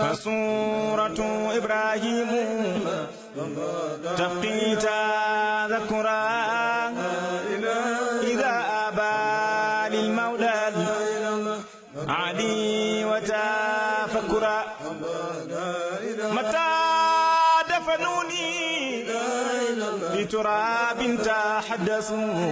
فسورة إبراهيم تبقي تذكرا إذا أبى للمولى علي وتفكرا متى دفنوني في تراب تحدثوا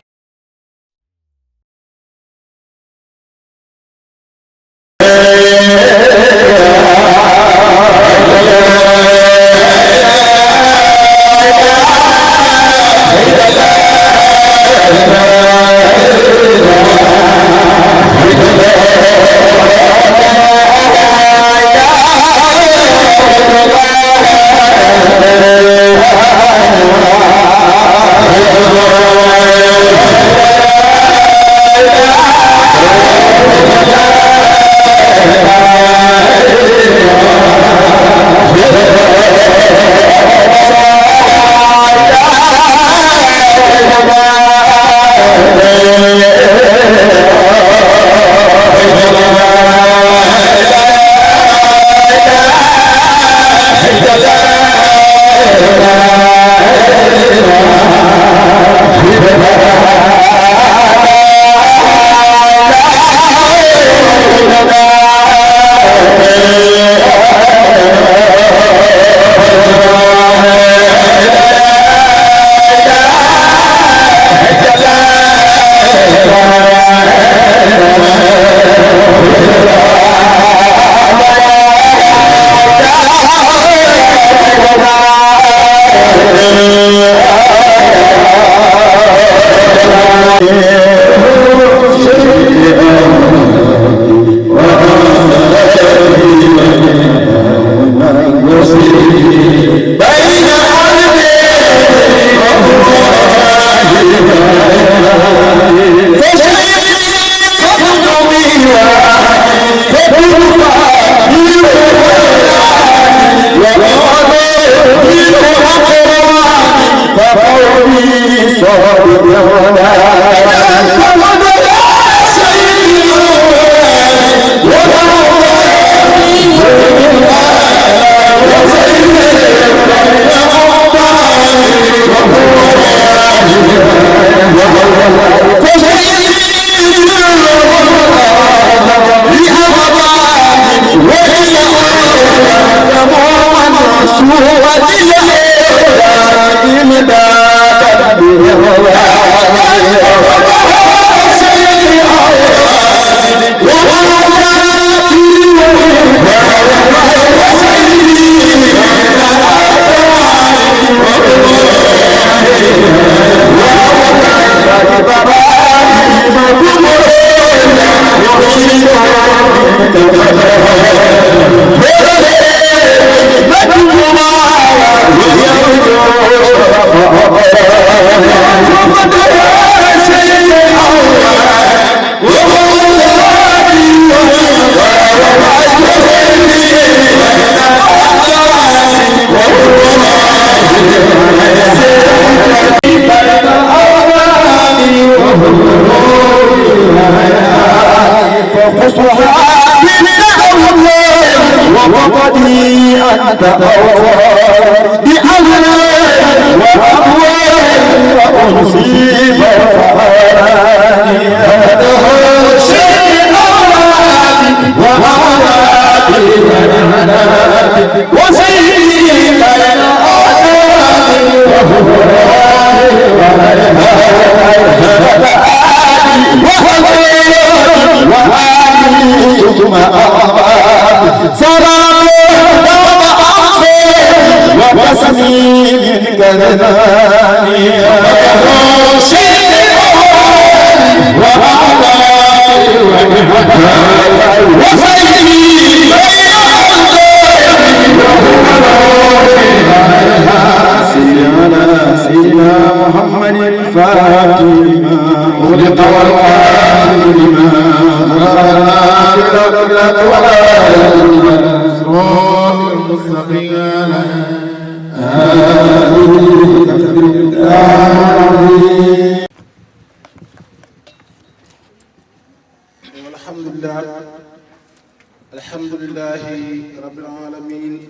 الحمد لله لله رب العالمين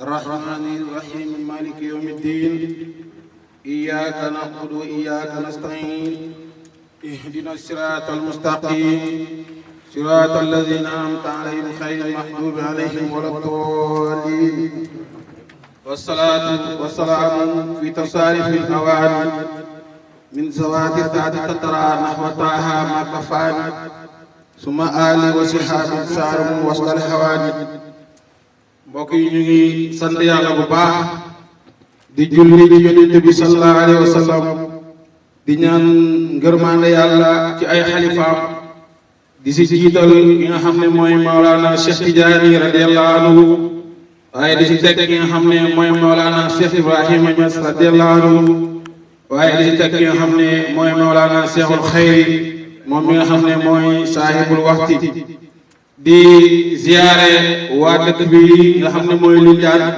الرحمن الرحيم مالك يوم الدين إياك نعبد وإياك نستعين اهدنا الصراط المستقيم صراط الذين أنعمت عليهم غير المغضوب عليهم ولا الضالين والصلاة والسلام في تصاريف الأوان من زوات الذات تترى نحو طه ما كفان ثم آل وصحاب سارم وسط الحواني mbokk yi ñu ngi sant yàlla bu baax di julli ci yonent bi sallallahu alayhi wa sallam di ñaan ngërmaande yàlla ci ay xalifaam di si jiital ki nga xam ne mooy Maolana Cheikh Tidiane radiyallahu anhu waaye di si teg ki nga xam ne mooy Maolana Cheikh Ibrahima Niass radiyallahu anhu waaye di si teg ki nga xam ne mooy Maolana Cheikhul Xayri moom mi nga xam ne mooy saahibul waxti di ziyaare waa dëkk bi nga xam ne mooy Lindiane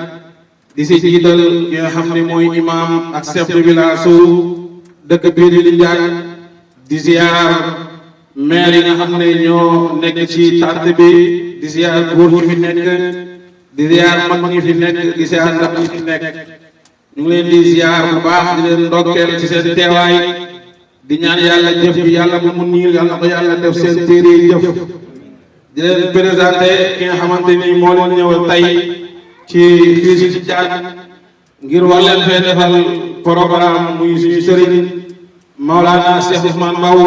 di si jiital ki nga xam ne mooy imam ak chef de village su dëkk bii di Lindiane di ziyaar maire yi nga xam ne ñoo nekk ci tànt bi di ziyaar góor ñi fi nekk di ziyaar mag ñi fi nekk di ziyaar ndaw ñi fi nekk ñu ngi leen di ziyaar bu baax di leen ndokkeel ci seen teewaay di ñaan yàlla jëf bi yàlla bu mu niil yàlla ko yàlla def seen téere jëf di leen présenté ki nga xamante ni moo leen ñëw tey ci fii si Lindiane ngir war leen fee defal programme muy suñu sëriñ Maolana Cheikh Ousmane Mbow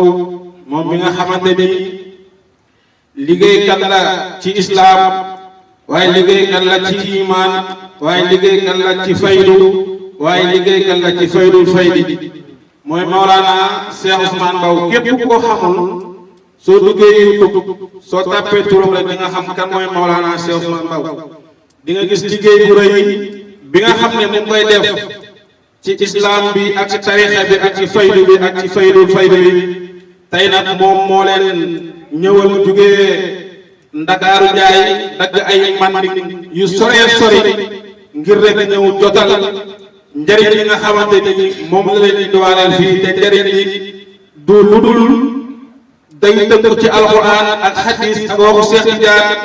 moom mi nga xamante ni liggéeykat la ci islam waaye liggéeykat la ci iman waaye liggéeykat la ci faydu waaye liggéeykat la ci faydul faydi mooy Maolana Cheikh Ousmane Mbow képp ko xamul soo duggee YouTube soo tàppee turam rek di nga xam kan mooy Maolana Cheikh Ousmane Mbow di nga gis liggéey bu rëy bi nga xam ne mu ngi koy def ci islam bi ak ci tarixa bi ak ci faydu bi ak ci faydul faydu bi tey nag moom moo leen ñëwal jugee Ndakaaru Njaay dagg ay manding yu soree sori ngir rek ñëw jotal njëriñ li nga xamante ni moom la leen indiwaaleel fii te njëriñ li du lu dul day tënk ci alquran ak hadis ak waxu Cheikh Tidiane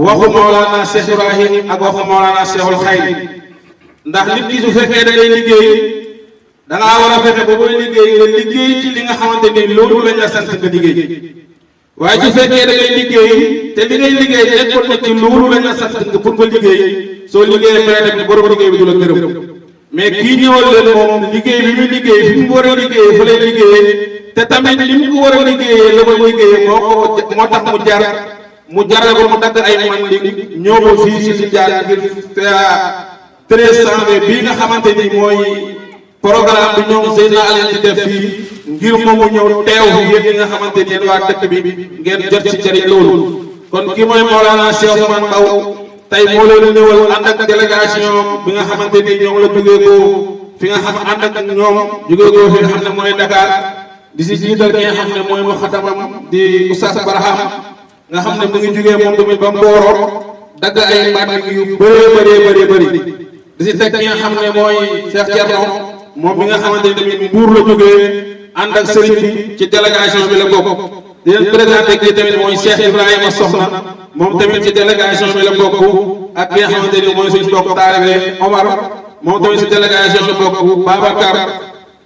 waxu Maolana Cheikh Ibrahim ak waxu Maolana Cheikhul Xayri ndax nit ki su fekkee da ngay liggéey da ngaa war a fexe ba booy liggéey nga liggéey ci li nga xamante ni loolu lañ la sant nga liggéey waaye su fekkee da ngay liggéey te li ngay liggéey nekkul na ci loolu lañ la sant nga pour nga liggéey soo liggéeyee pare nag borom liggéey bi du la gërëm mais kii ñëwal leen moom liggéey bi muy liggéey fi mu war a liggéeyee fa lay liggéeyee te tamit li mu ko war a liggéeyee la koy liggéeyee moo tax mu jaral ko mu dagg ay manding ñëw ba fii si Lindiane ngir 1300 bii nga xamante ni mooy programme bi ñoom Seydina Aliou di def fii ngir moomu ñëw teew yéen ñi nga xamante ni yéen waa dëkk bi ngeen jot ci jëriñ loolu kon kii mooy Maolana Cheikh Ousmane Mbow tey moo leen ñëwal ànd ak délégation bi nga xamante ni ñoom la jógee ko fi nga xam ànd ak ñoom jógee ko fi nga xam ne mooy Dakar di si jiital ki nga xam ne mooy muxaddamam di Oustaz Barham nga xam ne mu ngi jógee moom tamit ba Mboro dagg ay manding yu bëree bëri di si teg ki nga xam ne mooy Cheikh Thierno moom mi nga xamante ni tamit Mbuur la jógee ànd ak sëriñ bi ci délégation bi la bokk di leen présenté kii tamit mooy Cheikh Ibrahima Soxna moom tamit ci délégation bi la bokk ak ki nga xamante ni mooy suñu bokk taalibe Omar moom tamit ci délégation bi bokk Babacar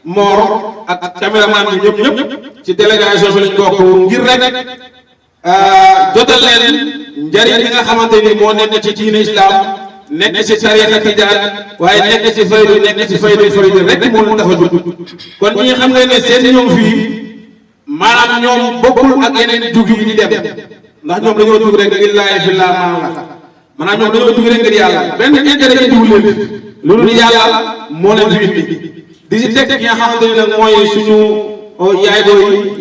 Mor ak caméraman bi ñëpp ci délégation bi lañ bokk ngir rek jotal leen njëriñ li nga xamante ni moo nekk ci diine islam nekk ci tarixa Tijaan waaye nekk ci faydu rek moo leen tax a jóg kon ñi xam nga ne seen ñoom fii maanaam ñoom bokkul ak yeneen jug yi di dem ndax ñoom dañoo jug rek lillaahi fillaa maanaam ñoom dañoo jug rek ngir yàlla benn intérêt ci dugg leen loolu yàlla moo leen fi indi di si teg ki nga xamante ni nag mooy suñu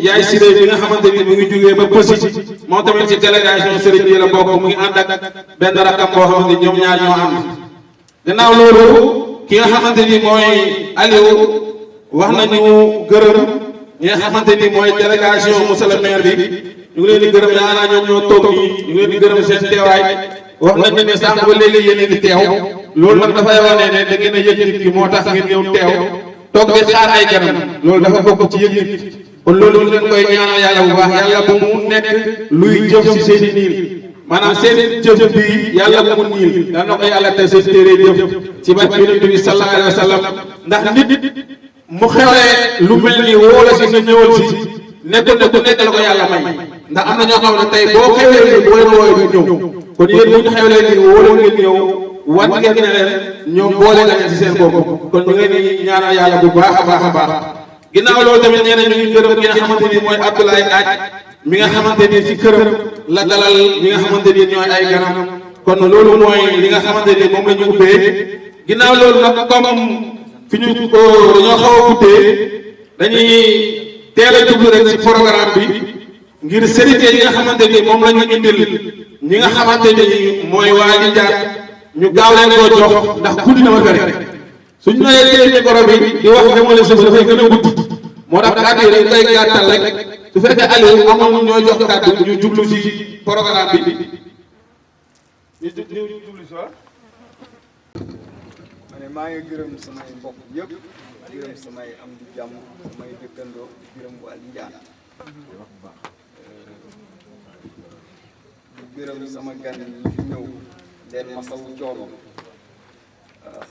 yaay Siré bi nga xamante ni mu ngi jugee ba Pësi moom tamit ci délégation sëriñ bi la bokk mu ngi ànd ak benn rakam boo xamante ni ñoom ñaar ñoo ànd gannaaw loolu ki nga xamante ni mooy Aliou wax nañu gërëm ñi nga xamante ni mooy délégation monsieur le maire bi ñu ngi leen di gërëm yaa naa ñoom ñoo toog nii ñu ngi leen di gërëm seen teewaay wax nañu ne sànq ba léegi yéen a ngi teew loolu nag dafay wane ne da ngeen a yëg nit ki moo tax ngeen ñëw teew toog di xaar ay ganam loolu dafa bokk ci yëg nit kon loolu ñu leen koy ñaanal yàlla bu baax yàlla bu mu nekk luy jëf si seen i niir maanaam seen jëf bi yàlla mu niil daan na ko yàlla tey seen téere jëf ci barke Yonent bi sallallahu alayhi wa sallam ndax nit mu xewlee lu mel ni woo la si nga ñëwal si nekkul ne ku nekk la ko yàlla may ndax am na ñoo xam ne tey boo xewlee nii boo leen wooyee du ñëw kon yéen bu ñu xewlee nii woo leen ngeen ñëw wan ngeen ne leen ñoom boole nga leen si seen bopp kon ñu ngeen di ñaanal yàlla bu baax a baax a baax ginnaaw loolu tamit nee na ñu ngi gërëm ki nga xamante ni mooy Abdoulaye Aaj mi nga xamante ni ci këram la dalal ñi nga xamante ni ñooy ay ganam kon loolu mooy li nga xamante ni moom la ñu ubbee ginnaaw loolu nag comme fi ñu ko dañoo xaw a guddee dañuy teel a jublu rek ci programme bi ngir sérité yi nga xamante ni moom la ñu indil ñi nga xamante ni mooy waa di jaar ñu gaaw leen koo jox ndax guddi na ma fere suñ ñëwee téye micro bi di wax jëmale suuf dafay gën a gudd moo tax kàddu yi dañ koy gàttal rek su fekkee Aliou amul ñoo jox kàddu ñu jublu ci programme bi ñu jublu si ma ne maa ngi gërëm samay mbokk yëpp gërëm samay am di jàmm samay dëkkandoo gërëm waa Lindiane di gërëm sama gan yi fi ñëw leen masawu coono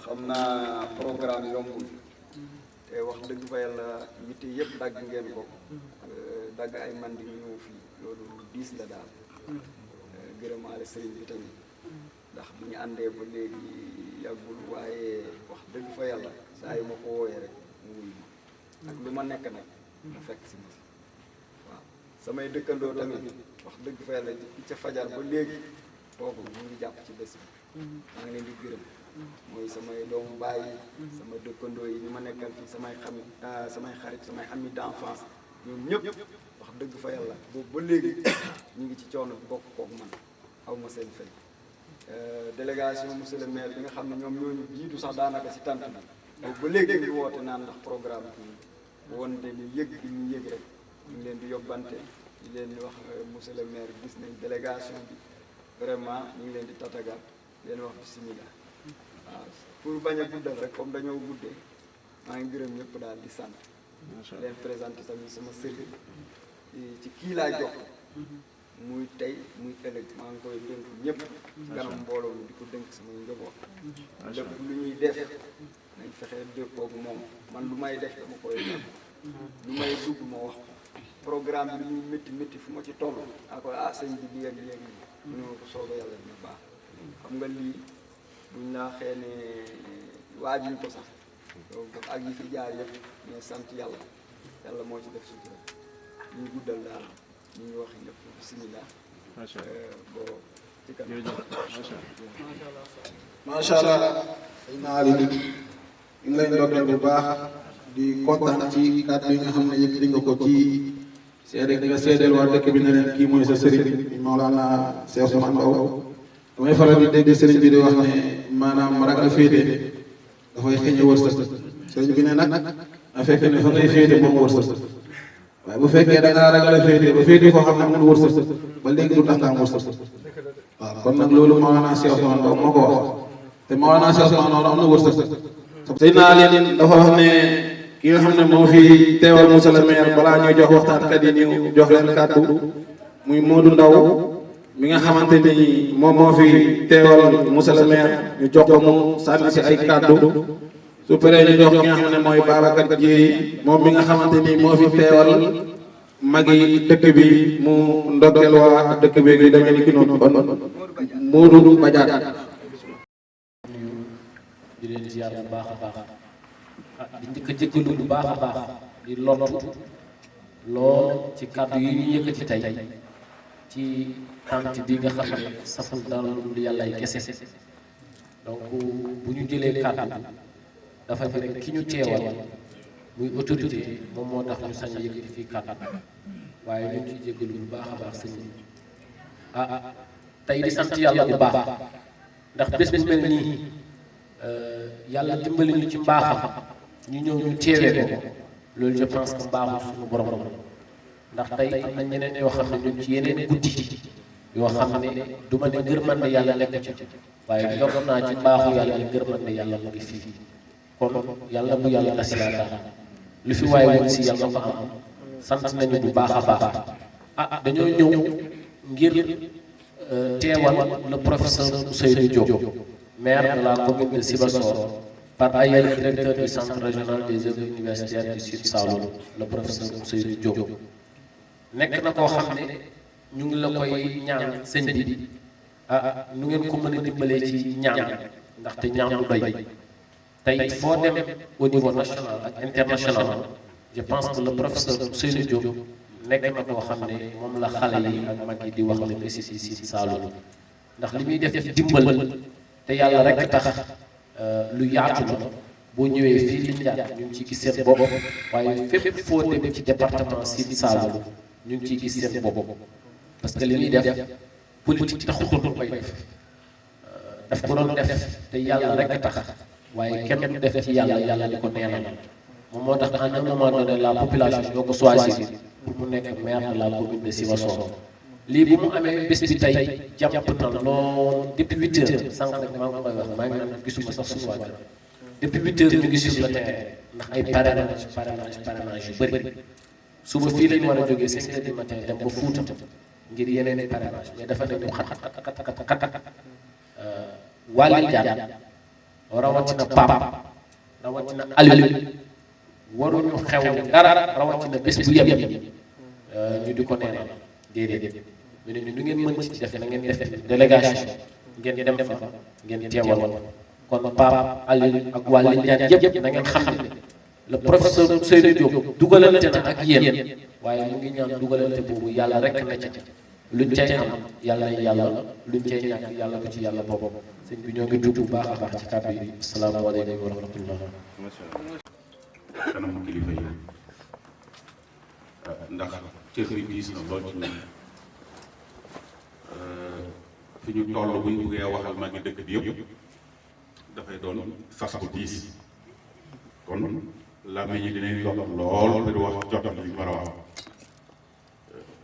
xam naa programme yombul te wax dëgg fa yàlla yitte yëpp dagg ngeen ko dagg ay man di ñëw fii loolu diis la daal gërëmaale sëriñ bi tamit ndax bu ñu àndee ba léegi yàggul waaye wax dëgg fa yàlla saa yu ma ko wooyee rek mu wuy ma ak lu ma nekk nag mu fekk si ma waaw samay dëkkandoo tamit wax dëgg fa yàlla ci ca fajar ba léegi kooku mu ngi jàpp ci bés bi maa ngi leen di gërëm mooy samay doomu baay sama dëkkandoo yi ñu ma nekkal fii samay xarit samay ami d'enfance ñoom ñëpp wax dëgg fa yàlla boobu ba léegi ñu ngi ci coono bokk kook man aw ma seen fay délégation monsieur le maire bi nga xam ne ñoom ñooñu jiitu sax daanaka si tant bi boobu ba léegi ngi woote naan ndax programme bi wonte ñu yëg bi ñu yëg rek ñu ngi leen di yóbbante di leen di wax monsieur le maire gis nañ délégation bi vraiment ñu ngi leen di tatagal leen wax bismillah waaw pour bañ a guddal rek comme dañoo guddee maa ngi gërëm ñëpp daal di sant leen présenté tamit sama sëriñ ci kii laa jox muy tey muy ëllëg maa ngi koy dénk ñëpp kanam mbooloo mi di ko dénk samay njaboot lépp lu ñuy def nañ fexee dëppoog moom man lu may def dama koy def lu may dugg ma wax ko programme bi lu muy métti fu ma ci toll a koy sëñ bi di yegg yegg mu ne ma ko sooba yàlla dina baax xam nga lii buñ laa xëy ne waajuñ ko sax ak yi fi jaar yëpp mais sant yàlla yàlla moo ci def sutura ñu guddal daal ñu ngi wax ñëpp bismillah boo ci kanam macha allah sëñ Naali ñu ngi lay ndokkeel bu baax di kontaan ci kàddu yi nga xam ne yëkkati nga ko ci seede nga seedeel waa dëkk bi ne leen kii mooy sa sëriñ Maolana Cheikh Ousmane Mbow damay faral di dégg sëriñ bi di wax ne maanaam ragal féete dafay xëñ a wërsëg sëriñ bi ne nag a fekk ne fa ngay féete moom wërsëg waaye bu fekkee da ngaa ragal a féete ba féete koo xam ne amul wërsëg ba léegi du tax nga am wërsëg waaw kon nag loolu Maolana Cheikh Ousmane Mbow moo ko wax te Maolana Cheikh Ousmane Mbow am na wërsëg sëy naa leen dafa wax ne ki nga xam ne moo fi teewal monsieur le maire balaa ñuy jox waxtaankat yi ñu jox leen kàddu muy Modou Ndaw mi nga xamante ni moom moo fi teewal monsieur le maire ñu jox ko mu sànni si ay kàddu su paree ñu jox ki nga xam ne mooy Babacar Dieye moom mi nga xamante ni moo fi teewal magi dëkk bi mu ndokkeel waa dëkk bi yu demee ni ki noonu kon Modou Badiane di leen ziar bu baax a baax di njëkk a jéggalu bu baax a baax di lottu lool ci kàddu yi ñu yëkkati tey ci tant bi nga xam ne saful daal lu yàlla ay kese donc bu ñu jëlee kàddu dafa fekk ki ñu teewal muy autorité moom moo tax ñu sañ a yëkkati fii kàddu waaye ñu ngi ciy jéggalu bu baax a baax sëñ bi tey di sant yàlla bu baax ndax bés bu mel nii yàlla dimbali ñu ci mbaaxam ñu ñëw ñu teewee ko loolu je pense que mbaaxul suñu borom ndax tey am na ñeneen yoo xam ne ñun ci yeneen guddi yoo xam ne du ma ne ngërmande yàlla nekk ci waaye jot naa ci mbaaxu yàlla ne ngërmande yàlla mu ngi fii kon yàlla bu yàlla tas yaakaar lu fi waaye woon si yàlla ko am sant nañu bu baax a baax dañoo ñëw ngir teewal le professeur Ousseynou Diop maire de la commune de Sibassor par ailleurs directeur du centre régional des œuvres universitaires du Sud Saloum le professeur Ousseynou Diop nekk na koo xam ne ñu ngi la koy ñaan sëñ bi nu ngeen ko mën a dimbalee ci ñaan ndaxte ñaan du doy tey foo dem au niveau national ak international je pense que le professeur Ousseynou Diop nekk na koo xam ne moom la xale yi ak mag yi di wax ne ne si Sine Saloum ndax li muy def dimbal te yàlla rek tax lu yaatu la boo ñëwee fii Lindiane ñu ngi ciy gis seen bopp waaye fépp foo dem ci département Sine Saloum ñu ngi ciy gis seen bopp parce que li muy def politique taxutoon mu koy daf ko doon def te yàlla rek tax waaye kenn du def ci yàlla di ko neenal moom moo tax à un moment donné la population ñoo ko choisir pour mu nekk maire de la commune de Sibassor lii bu mu amee bés bi tey jàpp na lool depuis 8 heures sànq rek maa ngi koy wax maa ngi naan gisuma sax suñu waa kër depuis 8 heures ñu ngi sur le terrain ndax ay parrainage yu bëri suba fii lañu war a jógee 5 heures du matin dem ba Fuuta ngir yeneen parrainage mais dafa ne ñu xat waa Lindiane rawatina Pape rawatina Aliou waruñu xew dara rawatina bés bu yem ñu di ko neenal déedéet ñu ne ñu ngeen mën ci def na ngeen def délégation ngeen dem fa ngeen teewal kon Pape Aliou ak waa Lindiane yëpp na ngeen xam ne le professeur Ousseynou Diop dugalante na ak yéen waaye mu ngi ñaan dugalante boobu yàlla rek na ca luñ cay am yàlla luñ cay ñàkk yàlla ko ci yàlla boobu sëñ bi ñoo ngi tudd bu baax a baax ci kàddu yi asalaamaaleykum wa rahmatullah kanam kilifa yi ndax cër bi diis na lool ci ñun fi ñu toll bu ñu buggee waxal maa ngi dëkk bi yëpp dafay doon sas bu diis kon làmmiñ ñi dinañ yokk lool pour wax jotal li ñu war a wax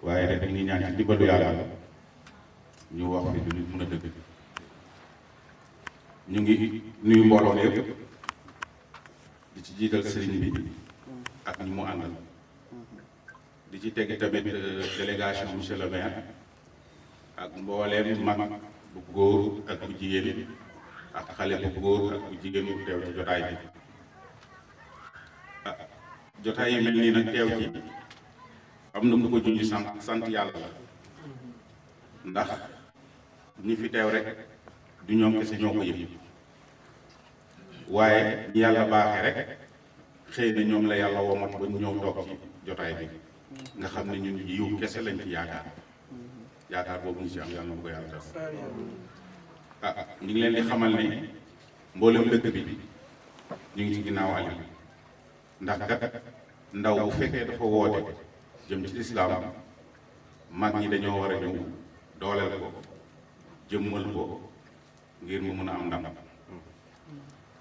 waaye rek ñu ngi ñaan ci dimbalu yàlla ñu wax fi du nit mën a dëgg ñu ngi nuyu mbooloo yëpp di ci jiital sëriñ bi ak ñi mu àndal di ci teg tamit délégation monsieur le maire ak mbooleem mag bu góor ak bu jigéen ak xale bu góor ak bu jigéen bu teew ci jotaay bi jotaay yi mel nii nag teew ci am na ku ko junj sant yàlla la ndax ñi fi teew rek du ñoom kese ñoo ko yëg waaye ñi yàlla baaxee rek xëy na ñoom la yàlla womat ba ñëw toog ci jotaay bi nga xam ne ñun yiw kese lañ ci yaakaar boobu ñu ci am yàlla na ko yàlla def ñu ngi leen di xamal ne mboolem dëkk bi ñu ngi ci ginnaaw Aliou ndax kat ndaw bu fekkee dafa woote jëm ci lislaam mag ñi dañoo war a ñëw dooleel ko jëmmal ko ngir mu mën a am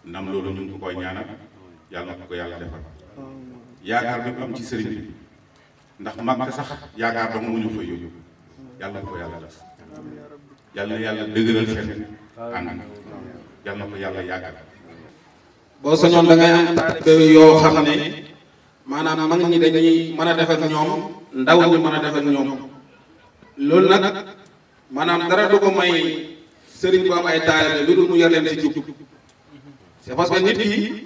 ndam loolu ñu ngi ko koy ñaanal yàlla na ko yàlla defal yaakaar bi mu am ci sëriñ bi ndax mag sax yaakaar ba mu ñu fa yóbbu yàlla na ko yàlla def yàlla na yàlla dëgëral seen ànd yàlla na ko yàlla yàggal boo sañoon da ngay am taalibe yoo xam ne maanaam mag ñi dañuy mën a def ak ñoom ndaw ñi mën a def ak ñoom loolu nag maanaam dara du ko may sëriñ bu am ay taalibe lu dul mu yor leen ci jub c'est parce que nit ki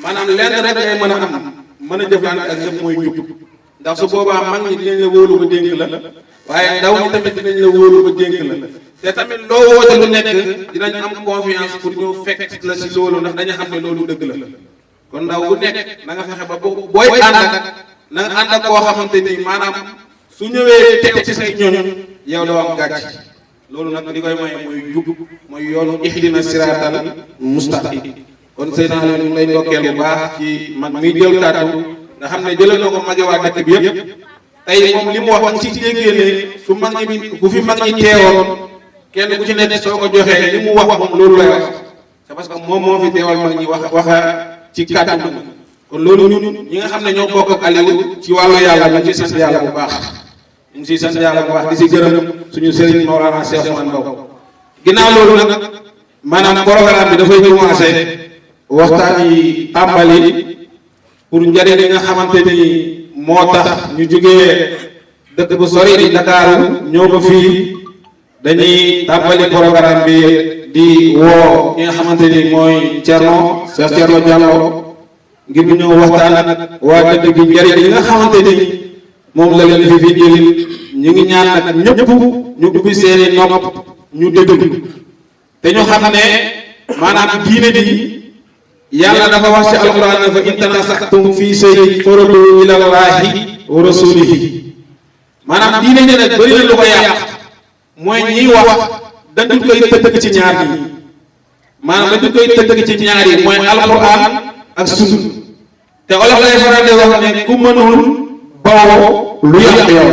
maanaam lenn rek ngay mën a am mën a jëflante ak ñëpp mooy jub ndax su boobaa mag ñi dinañ la wóolu ba dénk la waaye ndaw ñi tamit dinañ la wóolu ba dénk la te tamit loo woote lu nekk dinañ am confiance pour ñëw fekk la si loolu ndax dañu xam ne loolu dëgg la kon ndaw bu nekk na nga fexe ba booy ànd ak na nga ànd ak koo xamante ni maanaam su ñëwee teew ci say ñoñ yow doo am gàcc loolu nag li koy maye mooy jub mooy yoonu ihdina siraatal mustaqim kon sëy naa leen ñu lay ndokkeel bu baax ci mag miy jël kàddu nga xam ne jëlal na ko mage waa dëkk bi yëpp tey moom li mu wax ci déggee ne su mag ñi bi bu fi mag ñi teewoon kenn ku ci nekk soo ko joxee li mu wax moom loolu lay wax c'est parce que moom moo fi teewal mag ñi waxa ci kàddu kon loolu ñun ñi nga xam ne ñoo bokk ak Aliou ci wàllu yàlla ñu ngi ciy sant yàlla bu baax ñu ngi ciy sant yàlla bu baax di si gërëm suñu sëriñ Maolana Cheikh Ousmane Mbow ginnaaw loolu nag maanaam programme bi dafay commencé waxtaan yi tàmbali pour njëriñ li nga xamante ni moo tax ñu jógee dëkk bu sori di Dakaaru ñëw ba fii dañuy tàmbali programme bi di woo ki nga xamante ni mooy Thierno Cheikh Thierno Diallo ngir bu ñëw waxtaan ak waa dëkk bi njëriñ yi nga xamante ni moom la leen fi jëli ñu ngi ñaan nag ñëpp ñu ubbi seeni nopp ñu déglu te ñu xam ne maanaam diine ji yàlla dafa wax ci alquran ne fa in tanazatum fii shay'in farudduuhu ilallaahi wa rasuulihi maanaam diine ji nag bëri na lu ko yàq mooy ñiy wax dañu koy tënk ci ñaar yi maanaam dañu koy tënk ci ñaar yi mooy alquran ak sunna te olof lay faral di wax ne ku mënul bawoo lu yàq yow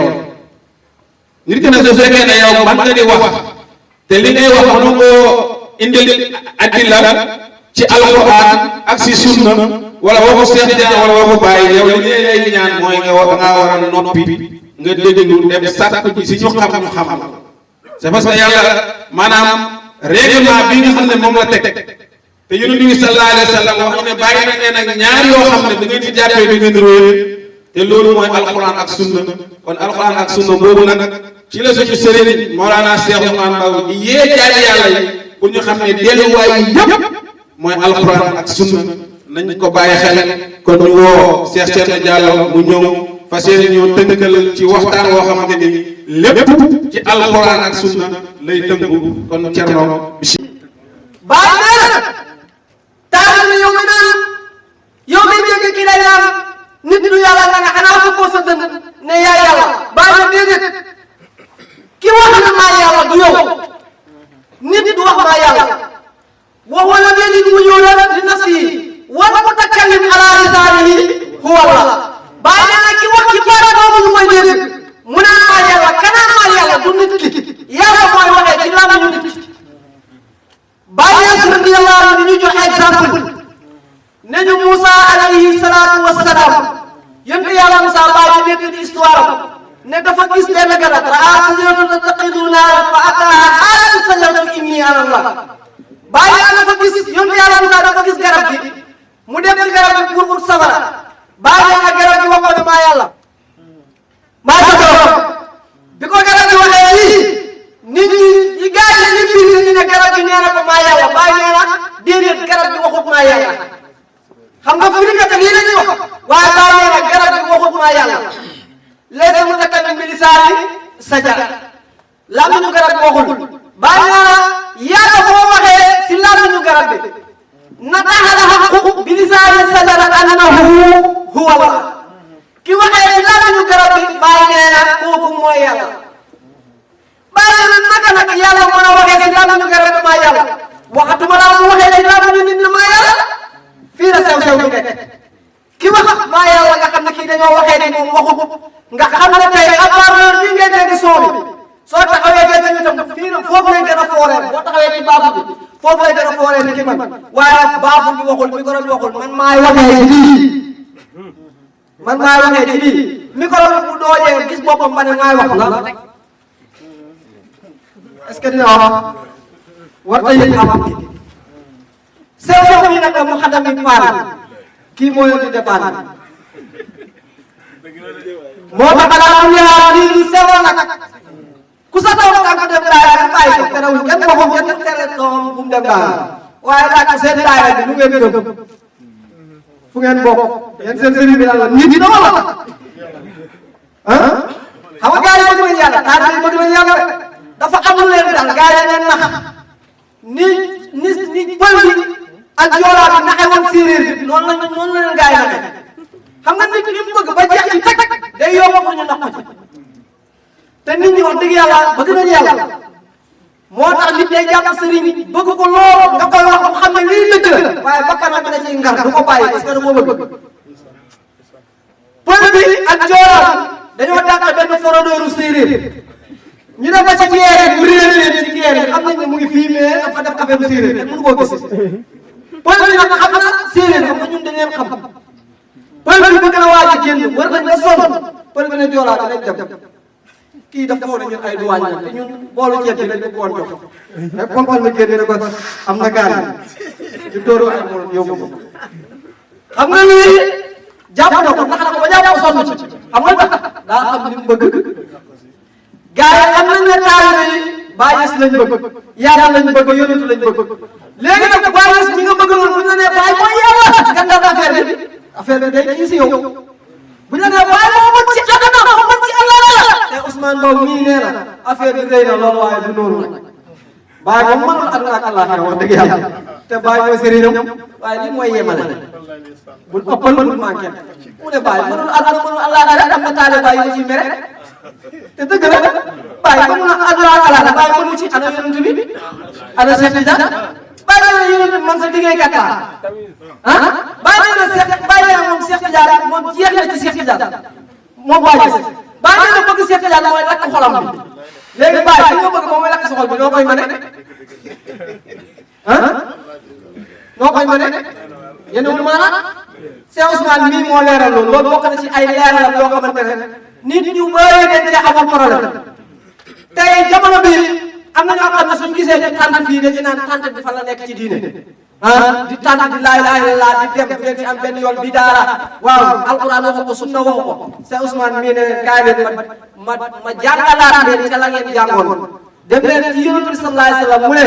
nit ki nag su fekkee ne yow man nga di wax te li ngay wax mënu koo indil addila ci alquran ak si sunna wala waxu Seex Tijaan wala waxu Baay yow li lay ñaan mooy nga war a noppi nga déglu dem sàkku ci si ñu xam ñu xam c'est parce que yàlla maanaam règlement bi nga xam ne moom la teg te yonent bi sallallahu alayhi wa sallam wax ne bàyyi na leen ak ñaar yoo xam ne da ngeen ci jàppee da ngeen róore te loolu mooy alquran ak sunna kon alquran ak sunna boobu nag ci la suñu sëriñ Mawlana Cheikh Ousmane Mbaw di yee jaay yàlla yi pour ñu xam ne delluwaay yi yëpp mooy alquran ak sunna nañ ko bàyyi xel kon ñu woo Cheikh Thierno Diallo mu ñëw fas yéene ñoo tënkal ci waxtaan woo xamante ni lépp ci alquran ak sunna lay tënku kon Thierno bàyyi nee na taal na yow mi naan yow mi dégg ki lay naan nit du yàlla nga xanaa fa koo sa dënn ne yaa yàlla bàyyi na déedéet ki wax na maa yàlla du yow nit du wax maa yàlla wa huwa allazii yuliju wujuuda li nafsihi wal mutakallim ala lisaanihi huwa Allah bàyyi nee na ki wax ci baat boobu ñu koy dégg mu naan maa yàlla kanaan maa yàlla du nit ki yàlla mooy waxee ci làmmiñu nit ki bàyyi radiyallahu anhu ñu jox exemple ne ñu Moussa alayhi salaatu wassalaam yéen yàlla Moussa bàyyi nekk di histoire ne dafa gis benn garab raa sajaratan taqidu naaran fa ataaha aatin sajaratan inni ana Allah bàyyi dafa gis yéen yàlla Moussa dafa gis garab gi mu dem ci garab gi pour safara bàyyi na garab gi wax ko ne maa yàlla maa sa borom bi ko garab gi waxee lii nit ñi gars yi ñu firi ñu ne garab gi nee na ko maa yàlla bàyyi nee na déedéet garab gi waxut maa yàlla xam nga firikat lii la ñuy wax waaye bàyyi nee na garab gi waxut maa yàlla laysa mutakallim bi lisaani sajara làmmiñu garab gi waxul bàyyi nee na yàlla boo waxee si làmmiñu garab bi nataxala xaqu bi lisaani sajara annahu huwa Allah ki waxee si làmmiñu garab bi bàyyi nee na kooku mooy yàlla bàyyi na naka nag yàlla mën a waxee si làmmiñu garab bi maa yàlla waxatuma laa mu waxee si làmmiñu nit ñi maa yàlla fii la sew-sew bi nekk ki wax maa yàlla nga xam ne kii dañoo waxee ni moom waxut nga xam ne tey appareil bii ngay dégg son bi soo taxawee fekk ñu tam fii foofu lay gën a fooree boo taxawee ci baabu bi foofu lay gën a fooree ni ki man waaye baabu bi waxul micro bi waxul man maay waxee ci lii man maay waxee ci lii micro bi bu doojee gis boppam ba ne maay wax la est-ce que dina wax war ta yëg am sew bi nag mu xadam yi paan kii moo leen di départ moo tax balaa mu ñëwaat lii lu sew nag ku sa doom tànk dem daara nga bàyyi ko terewul kenn waxul kenn tere doom bu mu dem daara waaye laaj ko seen daara bi lu ngeen gëm fu ngeen bokk yéen seen sëriñ bi la nit dina wala ah xam nga gars yi bëgg nañ yàlla taar yi bëgg nañ yàlla rek dafa am lu leen dal gars yi leen nax ni pël bi ak joolaa bi naxe woon séeréer bi noonu la leen gars yi naxe xam nga nit ñi mu bëgg ba jeex ci teg day yomb pour ñu nax ko ci te nit ñi wax dëgg yàlla bëgg nañu yàlla moo tax nit day jàpp sëriñ bëgg ko lool nga koy wax mu xam ne lii dëgg la waaye bakkanam bi da ciy ngar du ko bàyyi parce que da koo bëgg pël bi ak joolaa bi dañoo dàq benn forodooru séeréer ñu ne ba ci geer mu réer leen ci geer yi xam nañ ne mu ngi fii mais dafa def affaire séeréer te mënu koo gis pël bi nag xam na séeréer xam nga ñun dañ leen xam pël bi bëgg na waaj a génn war nañ ba sonn pël bi ne joolaa danañ dem kii daf koo ne ñun ay duwaañ la te ñun boolu ceeb bi lañ ko woon jox rek pompal ma génn ne ko am na gaal ñu dóoru ay mool yóbbu ko xam nga lii jàpp na ko ndax na ko ba jàpp ko sonn ci xam nga tax daa xam li mu bëgg gars yi xam nañ ne taalibe yi Baay Ñas lañ bëgg yàlla lañ bëgg yonent lañ bëgg léegi nag Baay Ñas mi nga bëgg loolu bu ñu la nee Baay mooy yàlla gàndal affaire bi day kii si yow bu ñu la nee Baay moo mën ci àdduna moo mën ci àllaaxira te Ousmane Mbow mii nee na affaire bi rëy na loolu waaye du noonu nag Baay moom mënul àdduna ak àllaaxira wax dëgg yàlla te Baay mooy sëriñam waaye li mooy yemale bul ëppal bul manqué mu ne Baay mënul àdduna mënul àllaaxira am na taale Baay yu ci mere te dëgg la Baay mënul àdduna ak àllaaxira Baay mënul ci ana yonent bi ana Cheikh Tidiane Baay nee na yonent bi man sa liggéeykat laa ah Baay nee na Baay nee na moom Cheikh Tidiane moom jeex na ci Cheikh Tidiane moom Baay gis Baay nee na bëgg Cheikh Tidiane mooy lakk xolam bi léegi Baay li nga bëgg moom mooy lakk sa xol bi noo koy mane ah noo koy mane yéen wul maanaam Cheikh Ousmane mii moo leeral loolu loolu bokk na ci ay leeralam yoo xamante ne nit ñu bëri dañ cee amoon problème tey jamono bi am na ñoo xam ne suñu gisee di tànt fii dañu naan tànt bi fan la nekk ci diine ah di tànt di laa ilaaha illallaah di dem bu ngeen ci am benn yoon bi daara waaw alquran waxu ko sunna waxu ko Cheikh Ousmane mii ne kaay leen ma jàngalaat leen ca la ngeen jàngoon dem leen ci yonent bi sallallahu alayhi wa sallam mu ne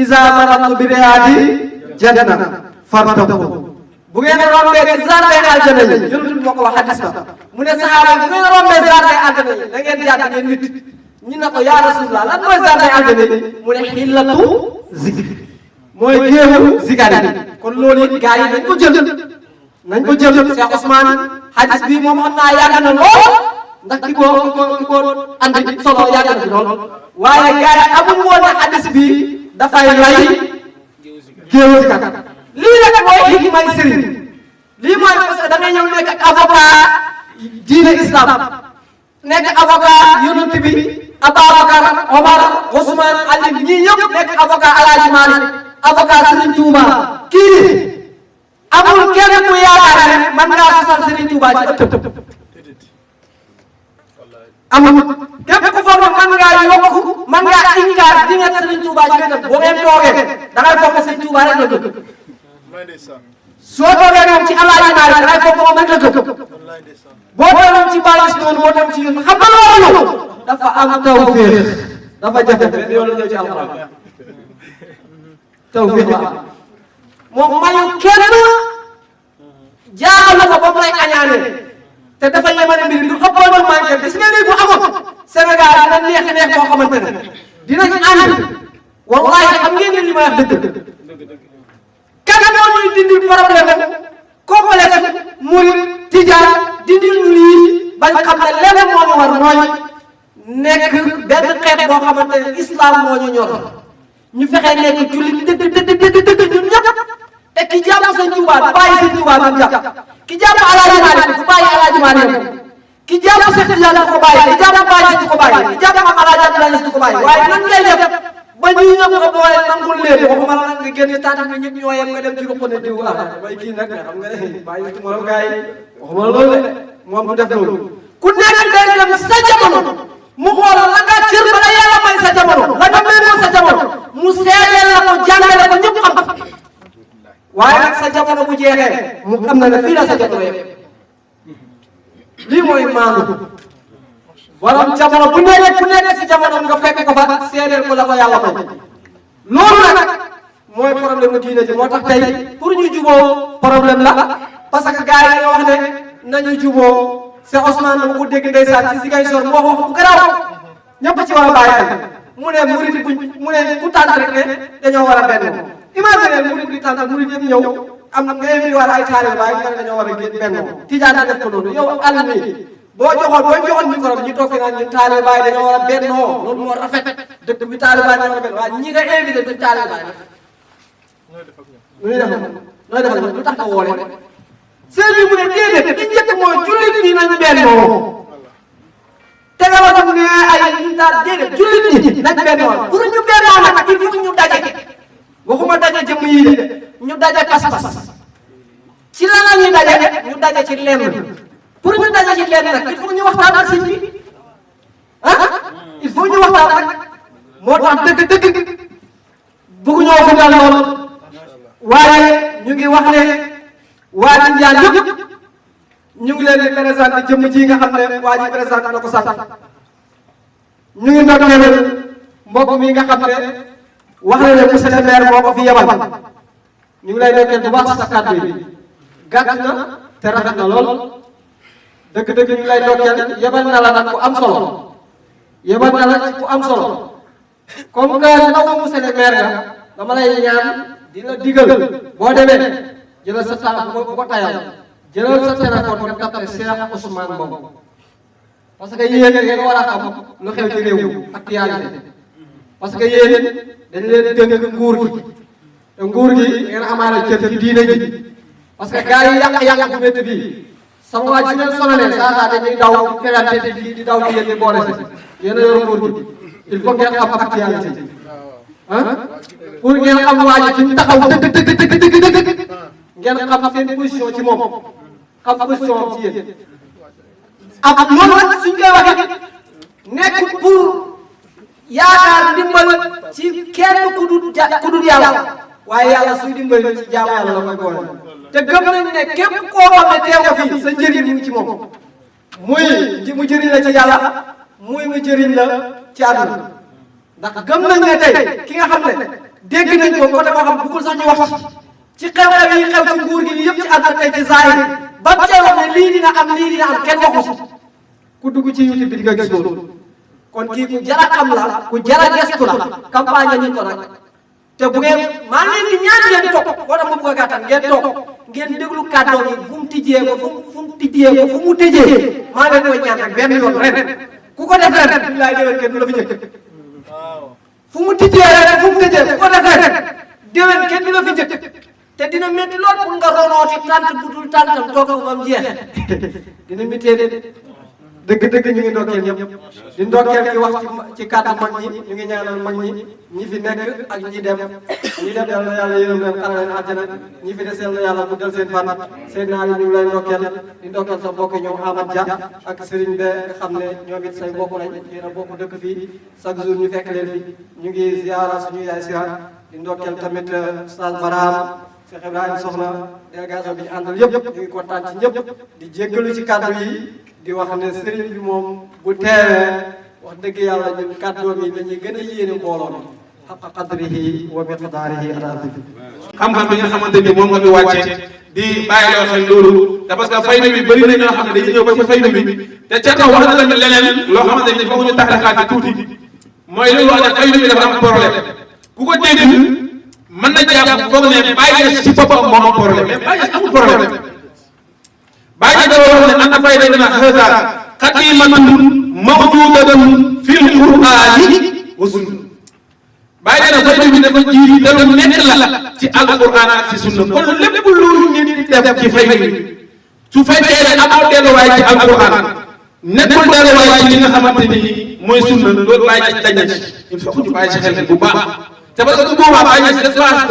iza maratu bi riyaadi janna fartaqu bu ngeen rombee ci jardin aljana yi yonent bi moo ko wax hadis ba mu ne saxaaba bu ngeen rombee jardin aljana yi da ngeen jàdd ngeen nit ñi ne ko yaa rasulullah lan mooy jardin aljana yi mu ne xillatu zikr mooy géewu zikar yi kon loolu it gars yi nañ ko jël Cheikh Ousmane hadis bi moom xam naa yàgg na lool ndax ki ko andi solo yàgg na fi lool waaye gars yi amul woon ne hadis bi dafay lay géewu zikar lii nag mooy li may sëriñ lii mooy parce que da ngay ñëw nekk avocat diine islam nekk avocat yonent bi Ababacar Omar Ousmane Ali ñii ñëpp nekk avocat Alaaji Maalik avocat Serigne Touba kii amul kenn ku yaakaar ne man ngaa sosal Serigne Touba ci ëtt amul képp ku foog ne man ngaa yokk man ngaa inkaar di nga Serigne Touba ci ëtt boo ngeen toogee da ngay foog ne Serigne Touba rek la gëm soo toogee moom ci Alaaji Maalik da ngay foog moom rek la gëm boo toogee ci Baay Ñas noonu boo dem ci yéen xam nga loolu dafa am tawfeex dafa jafe benn yoon la ñëw ci alxuraan tawfeex la am moom mayu kenn jaaxal na ko ba mu lay añaane te dafa yemale mbir lu ëppoon lu manqué gis nga lii bu amoon Sénégal dina neex boo xamante ne dinañ ànd wallahi xam ngeen ne li may wax dëgg kan moo ñuy dindil problème complexe murid tijaan dindil ñu lii bañ xam ne leneen moo ñu war mooy nekk benn xeet boo xamante ne islam moo ñu ñor ñu fexe nekk jullit dëgg ñun ñëpp te ki jàpp Sëñ Tuubaa du bàyyi Sëñ Tuubaa du jàpp ki jàpp Alaaji Maalik du bàyyi Alaaji Maalik ki jàpp Seex Tijaan du ko bàyyi ki jàpp Baay Ñas du ko bàyyi ki jàpp Maam Alaaji Abdoulaye Ñas du ko bàyyi waaye nan ngay def ba ñuy ñëpp nga boole nangul leen waxuma la nag nga génn tànn ne ñëpp ñoo yem nga dem ci ruq ne diw waaye kii nag xam nga ne bàyyi ci morom gars yi waxuma la loolu de moom du def loolu ku nekk day dem sa jamono mu xool la nga cër ba la yàlla may sa jamono la nga méngoo sa jamono mu seedeel la ko jàngale ko ñëpp xam waaye nag sa jamono bu jeexee mu xam na ne fii la sa jamono yëpp lii mooy maandu waram jamono bu nekk ku nekk si jamono nga fekk ko fa seedeel ko la ko yàlla may loolu nag mooy problème mu diine ji moo tax tey pour ñu juboo problème la parce que gars yi dañoo wax ne nañu juboo Cheikh Ousmane dama ko dégg ndeysaan ci Ziguinchor mu wax wax bu garaaw ñëpp ci war a bàyyi xel mu ne murid buñ mu ne ku tànn rek ne dañoo war a benn imagine murid bi tànn murid yëpp ñëw am nga invité wala ay taalibe waaye nga ne dañoo war a génn benn tijaan def ko noonu yow àll mi boo joxoon micro bi ñu toog fi naan ñun taalibe baay dañoo war a bennoo loolu moo rafet dëkk bi taalibe baay dañoo war a benn waaye ñi nga invité duñ taalibe baay nag nooy defal lu tax nga woole seen bi mu ne déedéet ki njëkk mooy jullit ñi nañ bennoo te nga wax mu ne ay ñu daal déedéet jullit ñi nañ bennoo pour ñu bennoo nag il faut ñu daje waxuma daje jëmm yi de ñu daje pas-pas ci lan la ñuy daje ñu daje ci lenn pour ñu daje ci lenn nag il faut ñu waxtaan ak sëñ bi il faut ñu waxtaan nag moo tax dëgg bëgguñoo wax daal lool waaye ñu ngi wax ne waa Ndindiane yëpp ñu ngi leen di présenté jëmm ji nga xam ne waa ji présenté na ko sax ñu ngi ndokkeel mbokk mi nga xam ne wax na ne monsieur le maire moo ko fi yebal ñu ngi lay nekkee bu baax sa kàddu yi gàtt na te rafet na lool dëgg-dëgg ñu ngi lay ndokkeel yebal na la nag ku am solo yebal na la ci ku am solo comme que ndaw monsieur le maire nga dama lay ñaan di la digal boo demee jëlal sa temps bu ko tayal jëlal sa téléphone nga tapé Cheikh Ousmane Mbow parce que yéen ngeen war a xam lu xew ci réew actualité parce que yéen dañ leen dénk nguur gi te nguur gi ngeen amaale cër ci diine ji parce que gars yi yàq bu métti bii sama waa ji leen sonalee saa dañuy daw ferante di daw ci yéen di boole si yéen a yor nguur gi il faut ngeen xam actualité ah pour ngeen xam waa ji fi mu taxaw dëgg ngeen xam seen position ci moom xam position ci yéen ak loolu nag suñ koy waxee nekkul pour yaakaar ndimbal ci kenn ku dul yàlla waaye yàlla suy dimbali ci jaamu yàlla la koy boole te gëm nañ ne képp koo xam ne teew nga fii sa njëriñ mu ngi ci moom muy mu jëriñ la ci yàlla muy mu jëriñ la ci àdduna ndax gëm nañ ne tey ki nga xam ne dégg nañ ko côté boo xam bëggul sax ñu wax ci xew-xew yi xew ci nguur gi yëpp ci àdduna tey ci zaahir ba tey wax ne lii dina am kenn waxu ku dugg ci YouTube bi di nga gis loolu kon kii ku jara xam la ku jara gestu la campagne nañ ko nag te bu ngeen maa ngi leen di ñaan ngeen toog boo tax ma bëgg a gàttal ngeen toog ngeen déglu kàddoom yi fu mu tijjee ko fu mu tëjee maa ngi leen koy ñaan rek benn yoon ren ku ko def ren billaay déwén kenn du la fi njëkk fu mu tijjee rek fu mu tëjee ku ko def ren déwén kenn du la fi njëkk te dina métti lool pour nga ronooti tant bu dul tantam toog ko ba mu jeex dina méttee de dëgg-dëgg ñu ngi ndokkeel ñëpp di ndokkeel ki wax ci kàddu mag ñi ñu ngi ñaanal mag ñi fi nekk ak ñi dem yal na yàlla yërëm leen xaral leen àjjana ñi fi des yal na yàlla mu del seen fan seen naa yi ñu ngi lay ndokkeel di ndokkeel sa mbokk ñoom Amad Dia ak Serigne Be nga xam ne ñoom it say mbokk lañ yéen a bokk dëkk fii chaque jour ñu fekk leen fi ñu ngi ziara suñu yaay siyaar di ndokkeel tamit Sall Barham Cheikh Ibrahima Soxna délégation bi ñu àndal yëpp ñu ngi kontaan ci ñëpp di jéggalu ci kàddu yi di wax ne sëriñ bi moom bu teewee wax dëgg yàlla ñun kàddoom yi dañuy gën a yéene mbooloo mi xaqa qadrihi wa miqdaarihi al-azim xam-xam bi nga xamante ni moom nga fi wàccee di bàyyi loo xel loolu te parce que fayda bi bëri na ñoo xam ne dañuy ñëw ba ci fayda bi te ca kaw wax na la leneen loo xamante ni foog ñu taxaxaati tuuti mooy li wax ne fayda bi dafa am problème ku ko dégg mën na jàpp foog ne bàyyi ci boppam moo am problème mais bàyyi amul problème bàyyi dafa wax ne ana fayda dina xëtaat xatimatun mawjudatun fil qur'ani wa sunna bàyyi na fayda bi dafa jiitu dafa nekk la ci alquran ak ci sunna kon lépp loolu nit di def ci fayda bi su fekkee ne amoo delluwaay ci alquran nekkul delluwaay ci li nga xamante ni mooy sunna loolu bàyyi ci dañ ci il faut ñu bàyyi ci xel bu baax c'est parce que bu boobaa bàyyi ci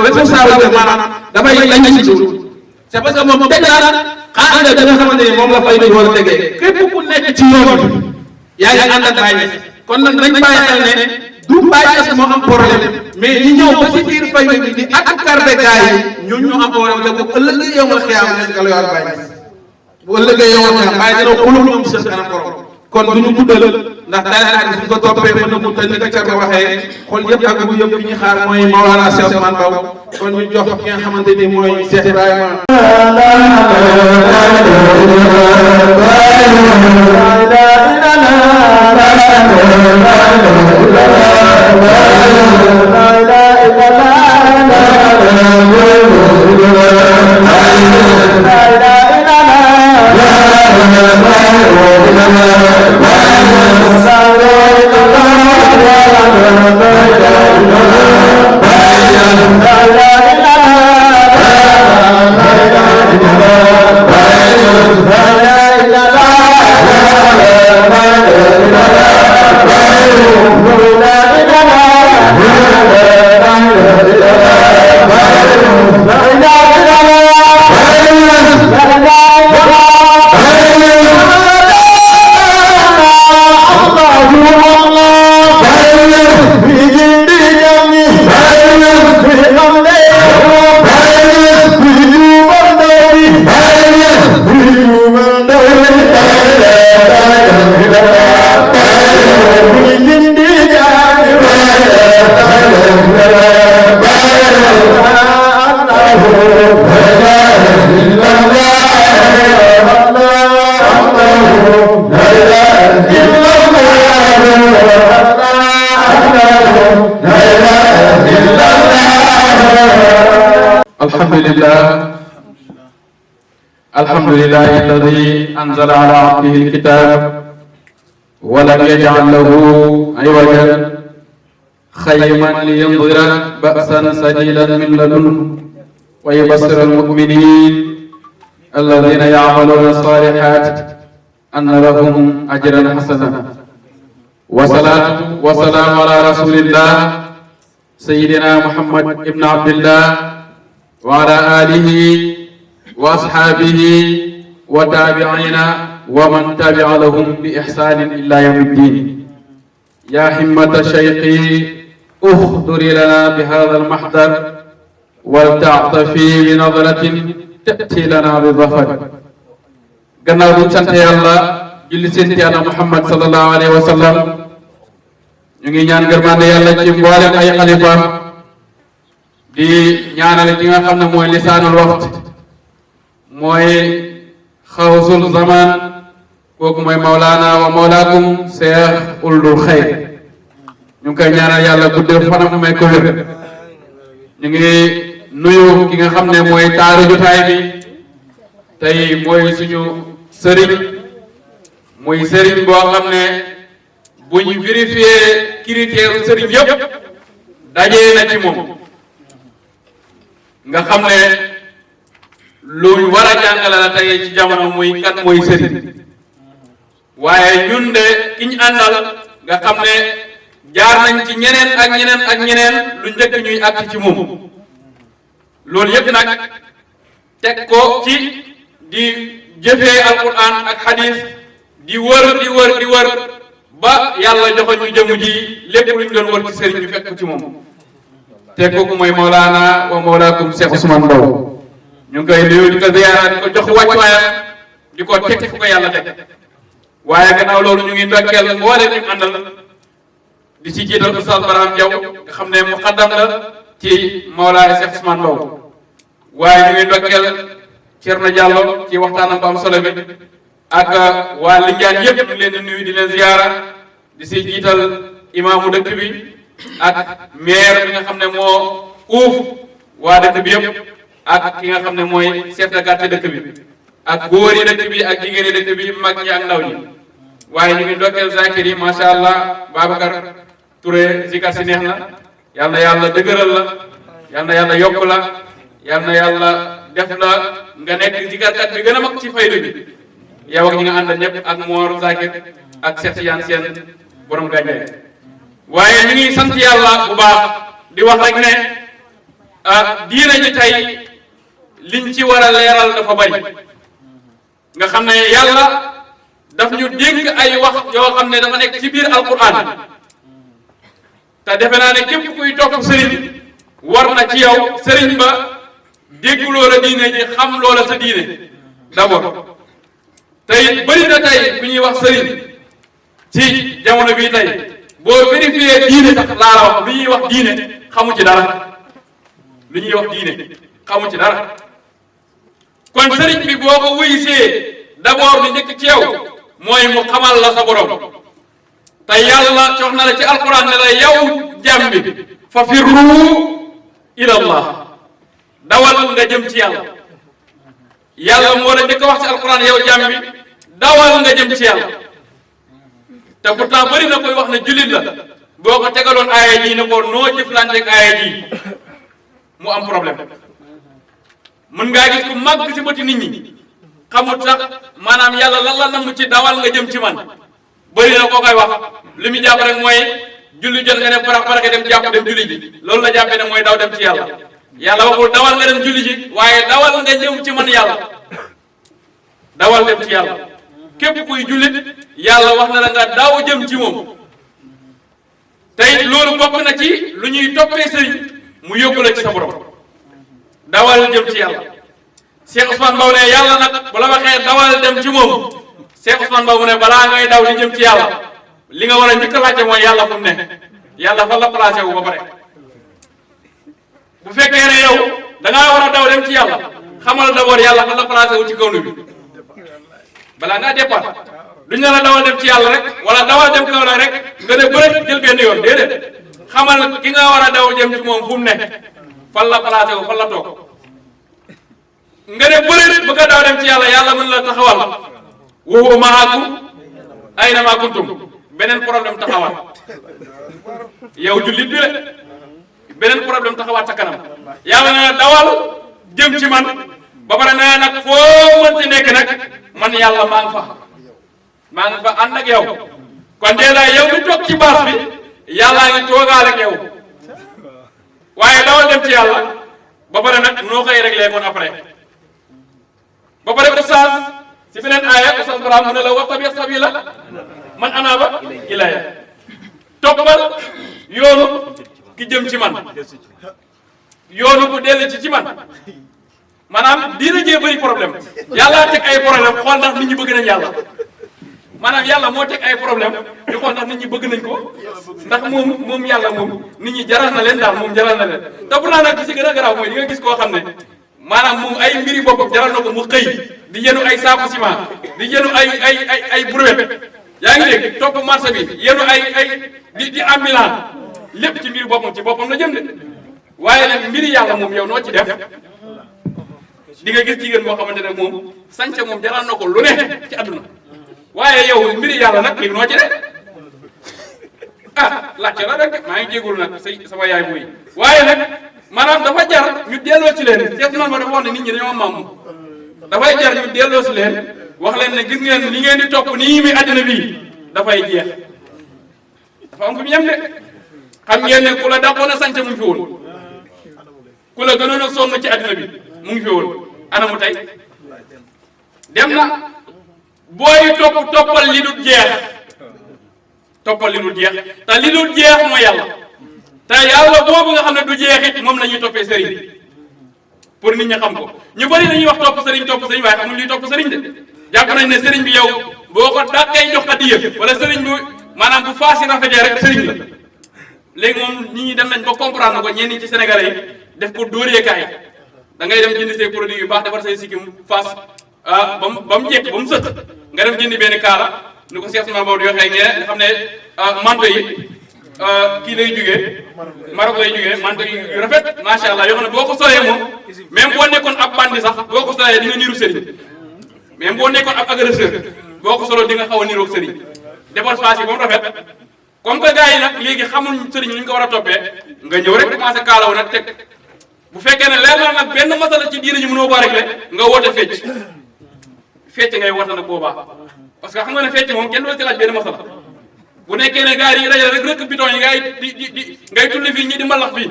responsabilité maanaam dafay dañ ci loolu c'est parce que moom teg naa xaaral da nga xamante ni moom la fay dañu war a tegee képp ku nekk ci yoon bi yaa ngi ànd ak bàyyi kon nag nañ bàyyi xel ne du bàyyi moo am problème mais ñi ñëw ba ci biir fay bi di ak karbe gars yi ñun ñu am problème te bu ëllëgee yow nga xiyaam nañ nga la yor bàyyi bu ëllëgee yow nga xiyaam bàyyi dina xulul ñoom seen kanam borom kon du ñu guddal ndax daanaka suñ ko toppee mën na mu tëj ni ko Thierno waxee xol yëpp ak bu yëpp bi ñu xaar mooy Maolana Cheikh Ousmane Mbow kon ñu jox ki nga xamante ni mooy Cheikh Ibrahima. La الحمد لله الذي أنزل على عبده الكتاب ولم يجعل له عوجا خيما لينظر بأسا سديدا من لدنه ويبصر المؤمنين الذين يعملون الصالحات أن لهم أجرا حسنا وصلاة وسلام على رسول الله سيدنا محمد ابن عبد الله وعلى آله وأصحابه وتابعين ومن تبع لهم بإحسان إلى يوم الدين يا همة شيخي اخضري لنا بهذا المحضر ولتعطفي بنظرة تأتي لنا بظفر gannaaw bu sant yàlla julli seen yàlla Muhammad sallallahu alayhi wa sallam ñu ngi ñaan ngërmande yàlla ci mboolem ay xalifa di ñaanale ki nga xam ne mooy lisaanul waxt mooy xawsul zaman kooku mooy Mawlana wa Mawlaakum Cheikh Uldul Xayr ñu ngi koy ñaanal yàlla guddal fanam may ko wér ñu ngi nuyu ki nga xam ne mooy taaru jotaay bi tey mooy suñu sëriñ muy sëriñ boo xam ne bu ñu vérifié critère sëriñ yëpp dajee na ci moom nga xam ne lu war a jàngale la tey ci jamono muy kan mooy sëriñ waaye ñun de ki ñu àndal nga xam ne jaar nañ ci ñeneen ak ñeneen ak ñeneen lu njëkk ñuy àgg ci moom loolu yëpp nag teg ko ci di jëfee alquran ak hadis di wër ba yàlla joxoñ ñu jëmu ji lépp lu ñu doon wër ci sëriñ bi fekk ci moom te kooku mooy Mawlana wa Mawlaakum Cheikh Ousmane Mbow ñu ngi koy nuyu di ko ziyaara di ko jox wàccuwaayam di ko teg fu ko yàlla teg waaye gannaaw loolu ñu ngi ndokkeel mboole ñu àndal di ci jiital Oustaz Barham Diaw nga xam ne muqaddam la ci Mawlaana Cheikh Ousmane Mbow waaye ñu ngi ndokkeel Thierno Diallo ci waxtaanam bu am solo bi ak waa Lindiane yëpp ñu ngi leen di nuyu di leen ziyaara di si jiital imaamu dëkk bi ak maire bi nga xam ne moo uuf waa dëkk bi yëpp ak ki nga xam ne mooy chef de quartier dëkk bi ak góor yi dëkk bi ak jigéen yi dëkk bi mag ñi ak ndaw ñi waaye ñu ngi ndokkeel zakir yi macha allah Babacar Touré zikar si neex na yal na yàlla dëgëral la yal na yàlla yokk la yal na yàlla def la nga nekk zikarkat bi gën a mag ci faydu bi yow ak ñi nga àndal ñëpp ak Mor Zakir ak Cheikh Tidiane Sène borom gàncax waaye ñu ngi sant yàlla bu baax di wax rek ne diina ji tey liñ ci war a leeral dafa bari nga xam ne yàlla daf ñu dénk ay wax yoo xam ne dafa nekk ci biir alquran te defe naa ne képp kuy topp sëriñ war na ci yow sëriñ ba dégg loola diine ji xam loola sa diine d'abord tey bëri na tey bu ñuy wax sëriñ ci jamono bii tey boo vérifié diine sax laa la wax lu ñuy wax diine xamu ci dara lu ñuy wax diine xamu ci dara kon sëriñ bi boo ko wuyisee d'abord li njëkk ci yow mooy mu xamal la sa borom te yàlla jox na la ci alquran ne la yow jàmm bi fa firru ila allah dawal nga jëm ci yàlla yàlla moo la njëkk a wax ci alquran yow jàmm bi dawal nga jëm ci yàlla te pourtant bëri na koy wax ne jullit la boo ko tegaloon aaya ji ne ko noo jëflanteeg aaya ji mu am problème mën ngaa gis ku màgg si bëti nit ñi xamut sax maanaam yàlla lan la namm ci dawal nga jëm ci man bëri na koo koy wax li mu jàpp rek mooy julli jot nga ne parax parax dem jàpp dem julli ji loolu la jàppee ne mooy daw dem ci yàlla yàlla waxul dawal nga dem julli ji waaye dawal nga ñëw ci man yàlla dawal dem ci yàlla képp kuy jullit yàlla wax na la nga daw jëm ci moom tey loolu bokk na ci lu ñuy toppee sëriñ mu yóbbu la ci sa borom dawal jëm ci yàlla Cheikh Ousmane Mbow ne yàlla nag bu la waxee dawal dem ci moom Cheikh Ousmane Mbow mu ne balaa ngay daw di jëm ci yàlla li nga war a njëkk a laajte mooy yàlla fu mu ne yàlla fa la placé wu ba pare bu fekkee ne yow da ngaa war a daw dem ci yàlla xamal d'abord yàlla fa la placé wu ci kaw bi balaa ngaa départ duñ la dawal dem ci yàlla rek wala dawal dem kaw la rek nga ne bëre jël benn yoon déedéet xamal ki nga war a daw jëm ci moom fu mu ne fan la placé wu fan la toog nga ne bëri bëgg a daw dem ci yàlla yàlla mën la taxawal wa huwa ma'akum ayna ma kuntum beneen problème taxawaat yow jullit bi la beneen problème taxawaat sa kanam yàlla na dawal jëm ci man ba pare nee nag foo mënti nekk nag man yàlla maa ngi fa ànd ak yow kon dèjà yow mi toog ci baas bi yàllaa ngi toogaale ak yow waaye dawal dem ci yàlla ba pare nag noo koy réglé kon après ba pare oustaz si beneen aaya oustaz Brahima mu ne la wattabi sabila man anaaba ilaya toppal yoonu ki jëm ci man yoonu bu dellu ci man maanaam diina jee bëri problème yàlla teg ay problème xool ndax nit ñi bëgg nañ yàlla maanaam yàlla moo teg ay problème ñu xool ndax nit ñi bëgg nañ ko ndax moom yàlla moom nit ñi jaral na leen daal moom jaral na leen te pourtant nag ci gën a garaaw mooy di nga gis koo xam ne maanaam moom ay mbiri boppam jaral na ko mu xëy di yenu ay saaku ciment di yenu ay brouette yaa ngi dégg topp marché bi yenu di ambulant lépp ci mbiri boppam ci boppam la jëm de waaye nag mbiri yàlla moom yow noo ci def di nga gis jigéen boo xamante ne moom sañse moom jaral na ko lu ne ci àdduna waaye yow mbiri yàlla nag léegi noo ci def laajte la rek maa ngi jégul nag sama yaay booy waaye nag maanaam dafa jar ñu delloo ci leen seet man ma dafa wax ne nit ñi dañoo maam dafay jar ñu delloo ci leen wax leen ne gis ngeen li ngeen di topp nii mi àddina bii dafay jeex dafa am fu mu yem de xam ngeen ne ku la dàqoon a sañse mu ngi fi woon ku la gënoon a sonn ci àddina bi mu ngi fi woon ana mu tey dem na booy toppal li dul jeex toppal li dul jeex te li dul jeex mooy yàlla te yàlla boobu nga xam ne du jeexit moom la ñuy toppee sëriñ pour nit ñi xam ko ñu bëri dañuy wax topp sëriñ waaye xamul luy topp sëriñ de jàpp nañ ne sëriñ bi yow boo ko dàqee jox addiya wala sëriñ bu maanaam bu faasi rafetee rek sëriñ la léegi moom nit ñi dem nañ ba comprendre ko ñenn ci Sénégalais yi def ko dóoreekaay da ngay dem jënd say produits yu baax defar say sikkim faas ba mu jekk ba mu sët nga dem jëndi benn kaala ni ko Cheikh Ousmane Mbow di waxee ngeen nga xam ne manto yi kii lay jugee Maroc lay jugee manto yu rafet macha allah yoo xam ne boo ko solee moom même boo nekkoon ab bandi sax boo ko solee di nga niru sëriñ même boo nekkoon ab agresseur boo ko soloo di nga xaw a niroog sëriñ defar faas yi ba mu rafet comme que gars yi nag léegi xamuñ sëriñ ñu ko war a toppee nga ñëw rek commencé kaalaw nag teg bu fekkee ne leer na nag benn masala ci diina ñu mënoo ko réglé nga woote fecc ngay woote nag boobaa parce que xam nga ne fecc moom kenn doo ci laaj benn masala bu nekkee ne gars yi dajale rek rëkk piton yi ngay tulli fii ñi di mbalax fii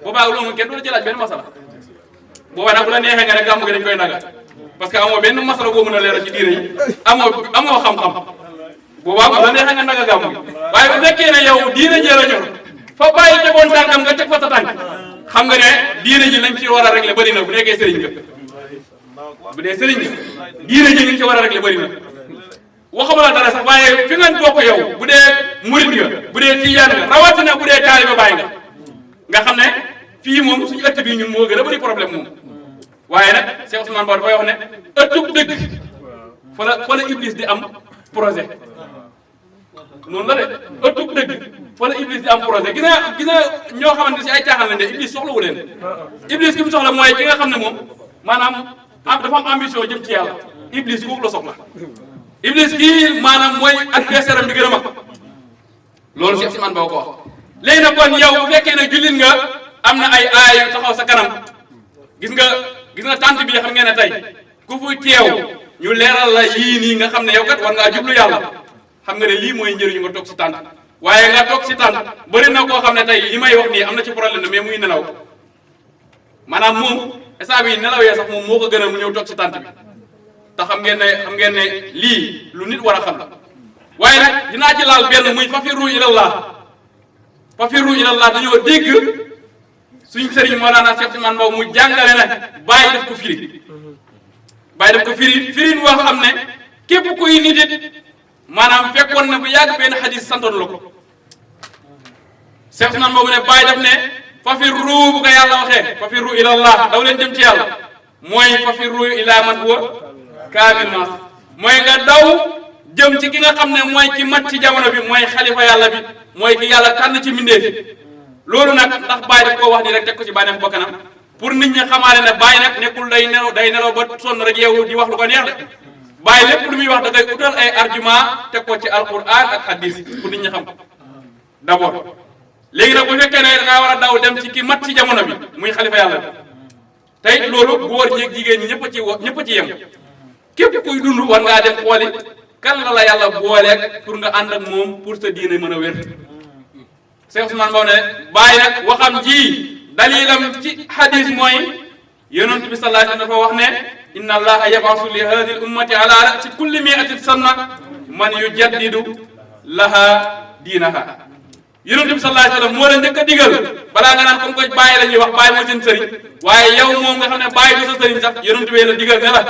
boobaa loolu moom kenn doo ci laaj benn masala boobaa nag bu la neexee nga ne gàmmu gi dañ koy naga parce que amoo benn masala boo mën a leeral ci diina yi amoo xam-xam boobaa bu la neexee nga naga gàmmu gi waaye bu fekkee ne yow diina jee la ñor fa bàyyi tegoon tànkam nga teg fa sa tànk xam nga ne diine ji lañ ci war a régler bëri na bu nekkee sëriñ nga bu dee sëriñ nga diine ji lañ ci war a régler bëri na waxuma la dara sax waaye fi nga bokk yow bu dee murit nga bu dee tijaan nga rawatina bu dee taalibe baay nga xam ne fii moom suñu ëtt bii ñun moo gën a bëri problème moom waaye nag Cheikh Ousmane Ba dafay wax ne ëttub dëgg fa la Iblis di am projet noonu la de ëttub dëgg fa la Iblis di am projet gis nga ñoo xamante si ay caaxaan lañ de Iblis soxlawu leen Iblis ki mu soxla mooy ki nga xam ne moom maanaam dafa am ambition jëm ci yàlla Iblis kooku la soxla Iblis kii maanaam mooy adversaire am bi gën a mag loolu Cheikh Ousmane Ba ko wax léegi nag kon yow bu fekkee ne jullit nga am na ay aay yu taxaw sa kanam gis nga tànt bi xam ngeen ne tey ku fuy teew ñu leeral la yii nii nga xam ne yow kat war ngaa jublu yàlla xam nga ne lii mooy njëriñu nga toog si tànt waaye nga toog si tànt bëri na koo xam ne tey li may wax nii am na ci problème ne mais muy nelaw maanaam moom instant bii nelawee sax moom moo ko gën a mu ñëw toog si tànt bi te xam ngeen ne lii lu nit war a xam la waaye nag dinaa ci laal benn muy fafiru ilallah dañoo dégg suñ sëriñ Mawlana Cheikh Ousmane Mbow mu jàngale ne bàyyi def ko firi firin woo xam ne képp kuy nit it maanaam fekkoon na bu yàgg benn xadis santoon la ko Cheikh Ousmane Mbow mu ne bàyyi def ne fafiru bu ko yàlla waxee fafiru ilallah daw leen jëm ci yàlla mooy fafiru ila man huwa kaamil maas mooy nga daw jëm ci ki nga xam ne mooy ki mat ci jamono bi mooy xalifa yàlla bi mooy ki yàlla tànn ci mbindeef loolu nag ndax bàyyi daf koo wax nii rek teg ko ci bànneex bokkanam pour nit ñi xamaale ne Baye nag nekkul day nelaw ba sonn rek yow di wax lu ko neex de Baye lépp lu muy wax da koy utal ay argument teg ko ci alquran ak hadis pour nit ñi xam d'abord. léegi nag bu fekkee ne da ngaa war a daw dem ci ki mat ci jamono bi muy xalifa yàlla bi tey loolu góor ñi ak jigéen ñi ñëpp a ci yem képp kuy dund war ngaa dem xooli kan la yàlla booleeg pour nga ànd ak moom pour sa diine mën a wér. Cheikh Ousmane Mbow ne Baye nag waxam ji dalilam ci hadis mooy yonent bi sallallahu alayhi wa sallam dafa wax ne inna allaha yab'asu li hadhihi al ummati ala ra'si kulli mi'atin sanna man yujaddidu laha diinaha. yonent bi sallallahu alayhi wa sallam moo la njëkk a digal balaa nga naan comme que Baye la ñuy wax Baye mooy seen sëriñ waaye yow moom nga xam ne Baye du sa sëriñ sax yonent bi la digal ne la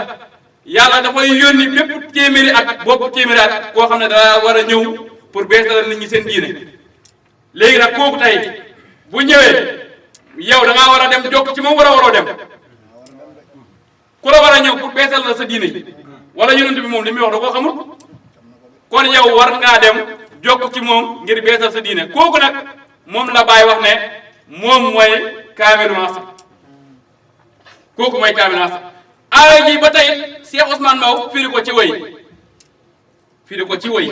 yàlla dafay yónni bépp téeméeri at bopp téeméeri at koo xam ne daa war a ñëw pour beesalal nit ñi seen diine. léegi nag kooku tey bu ñëwee yow da ngaa war a dem jokk ci moom war a waroo dem ku la war a ñëw pour beesal la sa diine ji wala yonent bi moom li muy wax da koo xamul kon yow war ngaa dem jokk ci moom ngir beesal sa diine kooku nag moom la Baye wax ne moom mooy kaamilu asr kooku mooy kaamilu asr aaya ji ba tey Cheikh Ousmane Mbow firi ko ci woy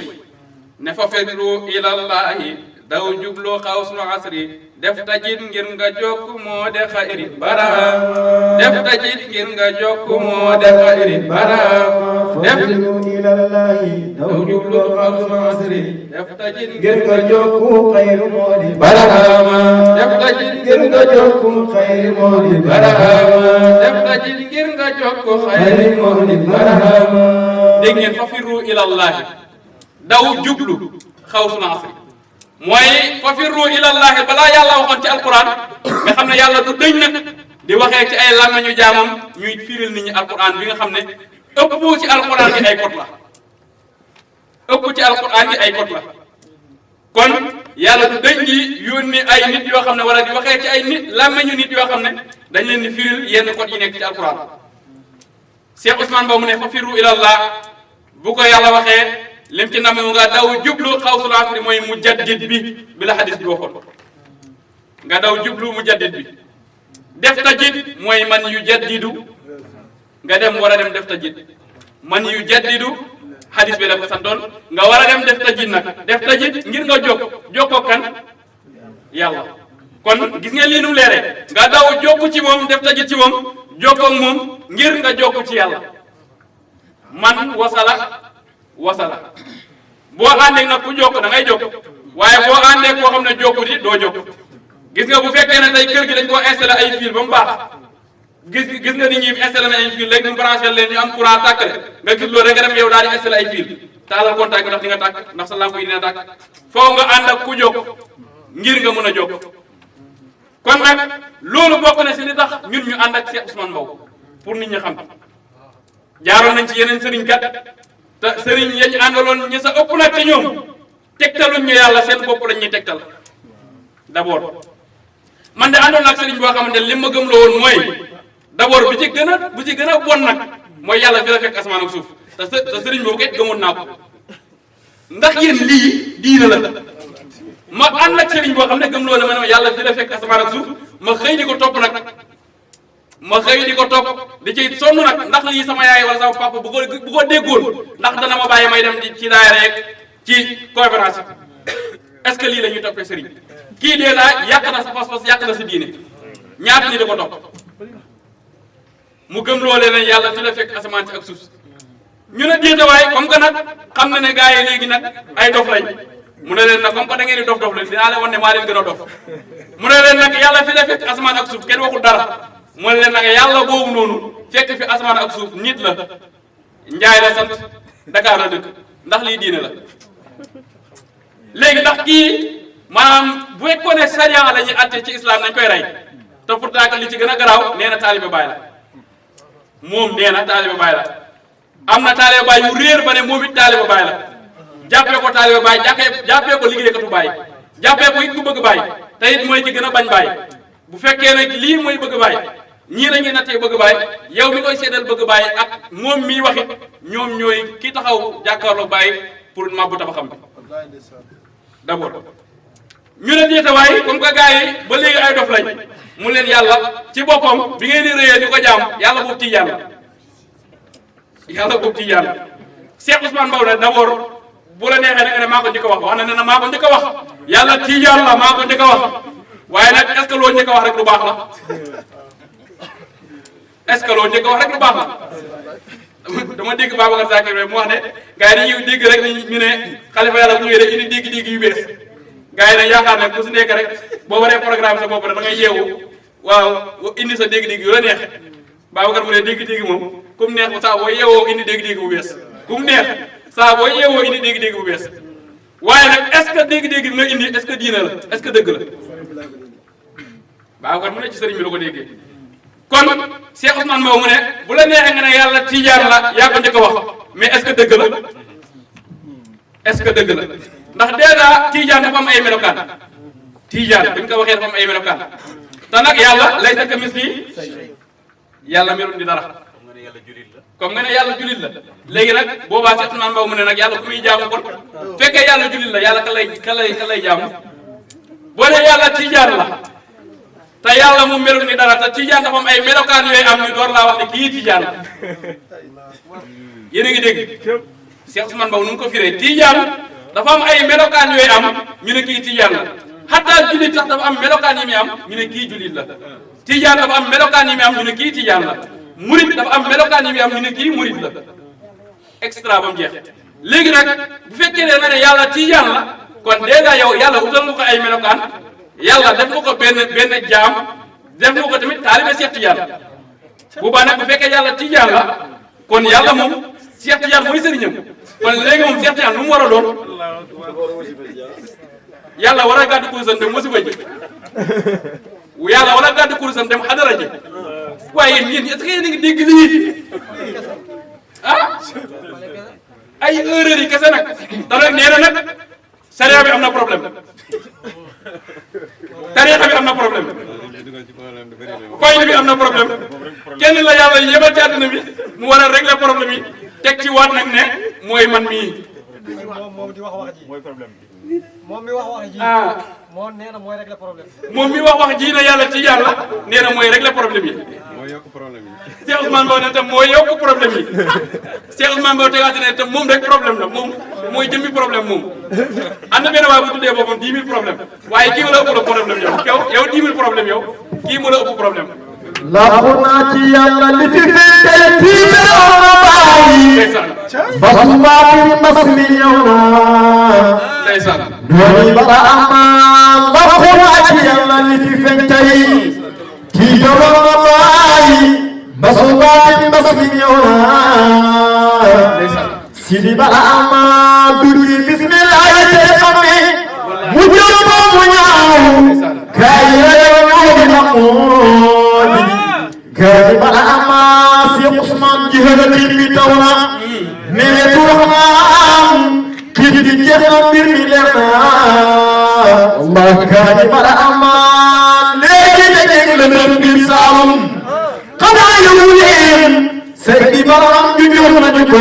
ne fa firru ilallahi daw jublu xawsul asri def tajid ngir nga jokk moo de xayri baraam def tajid ngir nga jokk moo de xayri baraam def ilallahi daw jublu xawsul asri def tajid ngir nga jokk xayri moo di baraam def tajid ngir nga jokk xayri moo di baraam def tajid ngir nga jokk xayri moo di baraam. dégg ngeen fa firru ilallahi daw jublu xawsul asri mooy fa firru ilallahi balaa yàlla waxoon ci alquran nga xam ne yàlla du dëñ nag di waxee ci ay làmmeñu jaamam ñuy firil nit ñi alquran bi nga xam ne ëpp ci alquran gi ay kot la ëpp ci alquran gi ay kot la kon yàlla du dëñ di yónni ay nit yoo xam ne wala di waxee ci ay nit làmmeñu nit yoo xam ne dañ leen di firil yenn kot yi nekk ci alquran. Cheikh Ousmane Mbow mu ne fa firru ilallah bu ko yàlla waxee lim ci nam nga daw jublu xawsul asri mooy mujaddid bi la hadis bi waxoon nga daw jublu mujaddid bi def tajid mooy man yu jaddidu nga dem war a dem def tajid man yu jaddidu hadis bi la ko santoon nga war a dem def tajid nag def tajid ngir nga jokkoo kan yàlla kon gis ngeen lii nu mu leeree nga daw jokku ci moom def tajid ci moom jokkoo ak moom ngir nga jokku ci yàlla man wasala boo àndee nag ku jokk da ngay jokk waaye boo àndee koo xam ne jokku di doo jokk gis nga bu fekkee ne tey kër gi dañ koo installé ay fil ba mu baax gis nga nit ñi installé na ay fil léegi ñu branché leen ñu am courant tàkkale nga gis loolu rek nga dem yow daal di installé ay fil taalal contact bi ndax di nga tàkk ndax sa lampe yi dina tàkk foo nga ànd ak ku jokk ngir nga mën a jokk kon nag loolu bokk na si li tax ñun ñu ànd ak Cheikh Ousmane Mbow pour nit ñi xam jaaroon nañ ci yeneen sëriñ kat te sëriñ ya ñu àndaloon ñi sa ëpp nag te ñoom tegtaluñ ñu yàlla seen bopp lañ ñuy tegtal d'abord man de àndoon ak sëriñ boo xamante ne li ma gëm la woon mooy d'abord bu ci gën a bon nag mooy yàlla fi la fekk asamaan ak suuf te sëriñ boobu kat gëmoon naa ko ndax yéen lii diina la ma ànd ak sëriñ boo xam ne gëm loo na ma ne yàlla fi la fekk asamaan ak suuf ma xëy di ko topp nag di ci sonn nag ndax lii sama yaay wala sama papa bu ko déggoon ndax dana ma bàyyi may dem ci daayira rek ci conférence est-ce que lii la ñuy toppee sëriñ kii dee laa yàq na sa pas-pas yàq na sa diine ñaata ñi di ko topp mu gëm loolee ne yàlla fi la fekk asamaan si ak suuf ñu ne déetawaay comme que nag xam na ne gars yi léegi nag ay dof lañ mu ne leen nag comme que da ngeen di dof leen dinaa leen wan ne maa leen gën a dof mu ne leen nag yàlla fi la fekk asamaan ak suuf kenn waxul dara mu ne leen nag yàlla boobu noonu fekk fi asamaan ak suuf nit la njaay la sant Dakar la dëkk ndax lii diine la léegi ndax kii maanaam bu fekkoon ne sariya la ñuy atte ci islam nañ koy rey te pourtant que li ci gën a garaaw nee na taalibe baay la moom nee na taalibe baay la am na taalibe baay yu réer ba ne moom it taalibe baay la jàppee ko taalibe baay jàppee ko liggéeykatu baay jàppee ko it ku bëgg baay te it mooy ki gën a bañ baay bu fekkee nag lii mooy bëgg baay ñii la ñuy nattee bëgg baay yow mi koy seedal bëgg baay ak moom miy waxit ñoom ñooy ki taxaw jàkkaarloo baay pour mabbu tabaxam bi d'abord ñu ne déetawaay comme que gars yi ba léegi ay dof lañ mu leen yàlla ci boppam bi ngeen di rëyee di ko jaam yàlla boobu tijaan la yàlla boobu tijaan la Cheikh Ousmane Mbow ne d'abord bu la neexee nag ne maa ko njëkk a wax na ne na maa ko njëkk a wax yàlla tijaan la maa ko njëkk a wax waaye nag est-ce que loo njëkk a wax rek lu baax la est-ce que loo njëkk a wax rek lu baax la dama dégg Babacar Sakir mu wax ne gars yi dañuy dégg rek ñu ne xalifa yàlla bu ñëwee de indi dégg-dégg yu bees gars yi nag yaakaar ne ku si nekk rek boo waree programme sa bopp rek da ngay yeewu waaw indi sa dégg-dégg yu la neex Babacar mu ne dégg-dégg moom ku mu neex saa boo yeewoo indi dégg-dégg bu bees ku mu neex saa boo yeewoo indi dégg-dégg bu bees waaye nag est-ce que dégg-dégg bi nga indi est-ce que diina la est-ce que dëgg la Babacar mu ne ci sëriñ bi la ko déggee kon Cheikh Ousmane Mbow mu ne bu la neexee nga ne yàlla tijaan la yaa ko njëkk a wax mais est-ce que dëgg la est-ce que dëgg la ndax déjà tijaan dafa am ay melokaan tijaan bi ñu ko waxee dafa am ay melokaan te nag yàlla lay sa misli yàlla melul di dara comme nga ne yàlla julit la léegi nag boobaa Cheikh Ousmane Mbow mu ne nag yàlla ku muy jaamu kon fekkee yàlla julit la yàlla ka lay jaamu boo ne yàlla tijaan la te yàlla mu melul ni dara te tijaan dafa am ay melokaan yooyu am ñu door laa wax ne kii tijaan la yéen a ngi dégg Cheikh Ousmane Mbow nu mu ko firee tijaan dafa am ay melokaan yooyu am ñu ne kii tijaan la xataa julit sax dafa am melokaan yi muy am ñu ne kii julit la tijaan dafa am melokaan yi muy am ñu ne kii tijaan la murit dafa am melokaan yi muy am ñu ne kii murit la extra ba mu jeex léegi nag bu fekkee ne nga ne yàlla tijaan la kon dèjà yow yàlla utal nga ko ay melokaan yàlla def nga ko benn jaam def nga ko tamit taalibe Cheikh Tidiane bu baax nag bu fekkee yàlla tijaan la kon yàlla moom Cheikh Tidiane mooy sëriñam kon léegi moom Cheikh Tidiane lu mu war a doon yàlla war a gàddu kursam dem musiba ji yàlla war a gàddu kursam dem xadara ji waaye yéen est-ce que yéen a ngi dégg lii ah ay erreurs yi kese nag te nag nee na nag sariya bi am na problème tariixa bi am na problème fayda bi am na problème kenn la yàlla yebal ci àddina bi mu war a régler problème yi teg ci waat nag ne mooy man mii. moom di wax wax ji mooy problème bi. moom mi wax wax ji. moom nee na mooy régler problème. moom mi wax ji ne yàlla ci yàlla nee na mooy régler problème yi. mooy yokk problème yi. Cheikh Ousmane Mbow ne tam mooy yokk problème yi Cheikh Ousmane Mbow tegaat ne tam moom rek problème la moom mooy jëmmi problème moom. am na benn waay bu tuddee boppam 10 000 problème waaye kii la ëpp problème yow 10 000 problème yow kii mu la ëpp problème. laqu naa ci yàlla li fi fekkee fii ba bàyyi. basubaati mbas mi ñëw na. ndeysaan. dooni bala amaan laqu naa ci yàlla li fi fekkee kii ba bàyyi. basubaati mbas mi ñëw na. sidi bala amaan duggi bismillah te xame mu jëm mu ñaaw. kay yow ñoo di naqoon. kay bala amaan si Ousmane jihada mi taw na. nee tuuxaan kii di jeex na mbir mi leer na. Allah kay bala amaan léegi léegi la dem biir Saalum. xanaa yow leen. Seydi Baram ju ñëw nañu ko.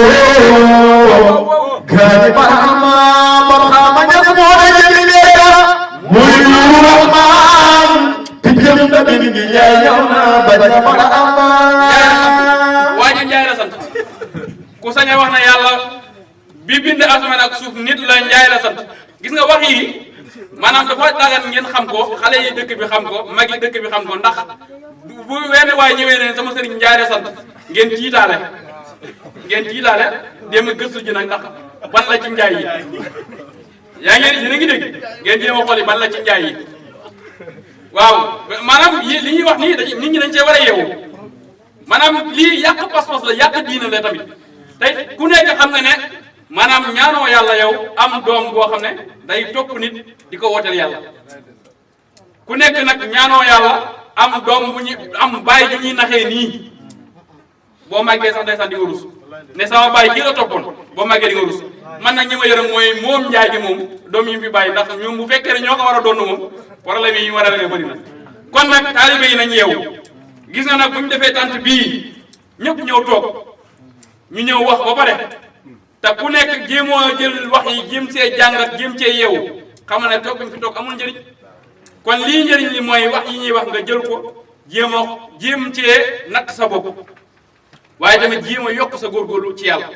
kay bala amaan Barhama Ñas moo la jëli leera. muy Nuuru Rahmaan. ti jëm da bi ngi yaay ñëw na bañ a bala amaan. waa ji Njaay la sant ku sañ a wax na yàlla bi bind asamaan ak suuf nit la Njaay la sant gis nga wax yi maanaam dafa tàggat ngeen xam ko xale yi dëkk bi xam ko mag yi dëkk bi xam ko ndax bu wenn waay ñëwee ne sama sëriñ Njaay la sant ngeen tiitaale dem gëstu ji nag ndax ban la ci Njaay yi yaa ngi yéen a ngi dégg ngeen jéem a xool yi ban la ci Njaay yi waaw maanaam li ñuy wax nii nit ñi dañ cee war a yeewu maanaam lii yàq pas-pas la yàq diina la tamit tey ku nekk xam nga ne maanaam ñaanoo yàlla yow am doom boo xam ne day topp nit di ko wooteel yàlla ku nekk nag ñaanoo yàlla am doom bu ñu am bàyyi ju ñuy naxee nii boo màggee sax ndeysaan di nga rus ne sama bàyyi kii la toppoon boo màggee di nga rus man nag ñi ma yërëm mooy moom Njaay gi moom doom yi mu fi bàyyi ndax ñoom bu fekkee ne ñoo ko war a doon moom problème yi ñu war a régler bëri na kon nag taalibe yi nañ yeewu gis nga nag bu ñu defee tànt bii ñëpp ñëw toog ñu ñëw wax ba pare te ku nekk jéemoo jël wax yi jéem see jàngat jéem see yeewu xam ne toog bi ñu fi toog amul njëriñ kon lii njëriñ li mooy wax yi ñuy wax nga jël ko jéem cee natt sa bopp waaye tamit jéem a yokk sa góorgóorlu ci yàlla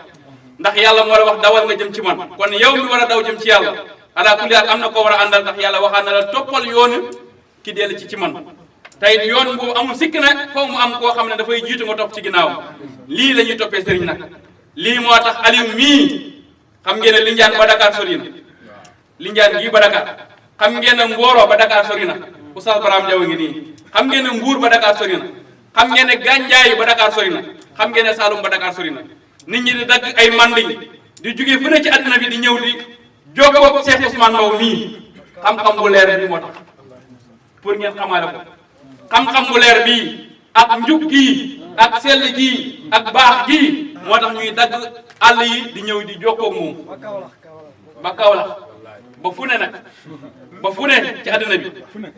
ndax yàlla moo la wax dawal nga jëm ci man kon yow mi war a daw jëm ci yàlla ala kulli haal am na koo war a àndal ndax yàlla waxaan na la toppal yoonu ki dellu ci man tey yoon boobu amul sikk na foofu mu am koo xam ne dafay jiitu nga topp ci ginnaaw lii la ñuy toppee sëriñ nag lii moo tax Aliou mii xam ngeen ne Lindiane ba Dakar sori na Lindiane gii ba Dakar xam ngeen ne Mboro ba Dakar sori na Oustaz Baram Diaw ngi nii xam ngeen ne Mbour ba Dakar sori na xam ngeen ne Gandiaye ba Dakar sori na xam ngeen ne Saloum ba Dakar sori na nit ñi di dagg ay manding di jóge fu ne ci àddina bi di ñëw di jokkoo ak Cheikh Ousmane Mbow mii xam-xam bu leer bi moo tax pour ngeen xamaale ko xam-xam bu leer bii ak njub gii ak sell gii ak baax gii moo tax ñuy dagg àll yi di ñëw di jokkoo ak moom ba Kaolack ba fu ne nag ba fu ne ci àddina bi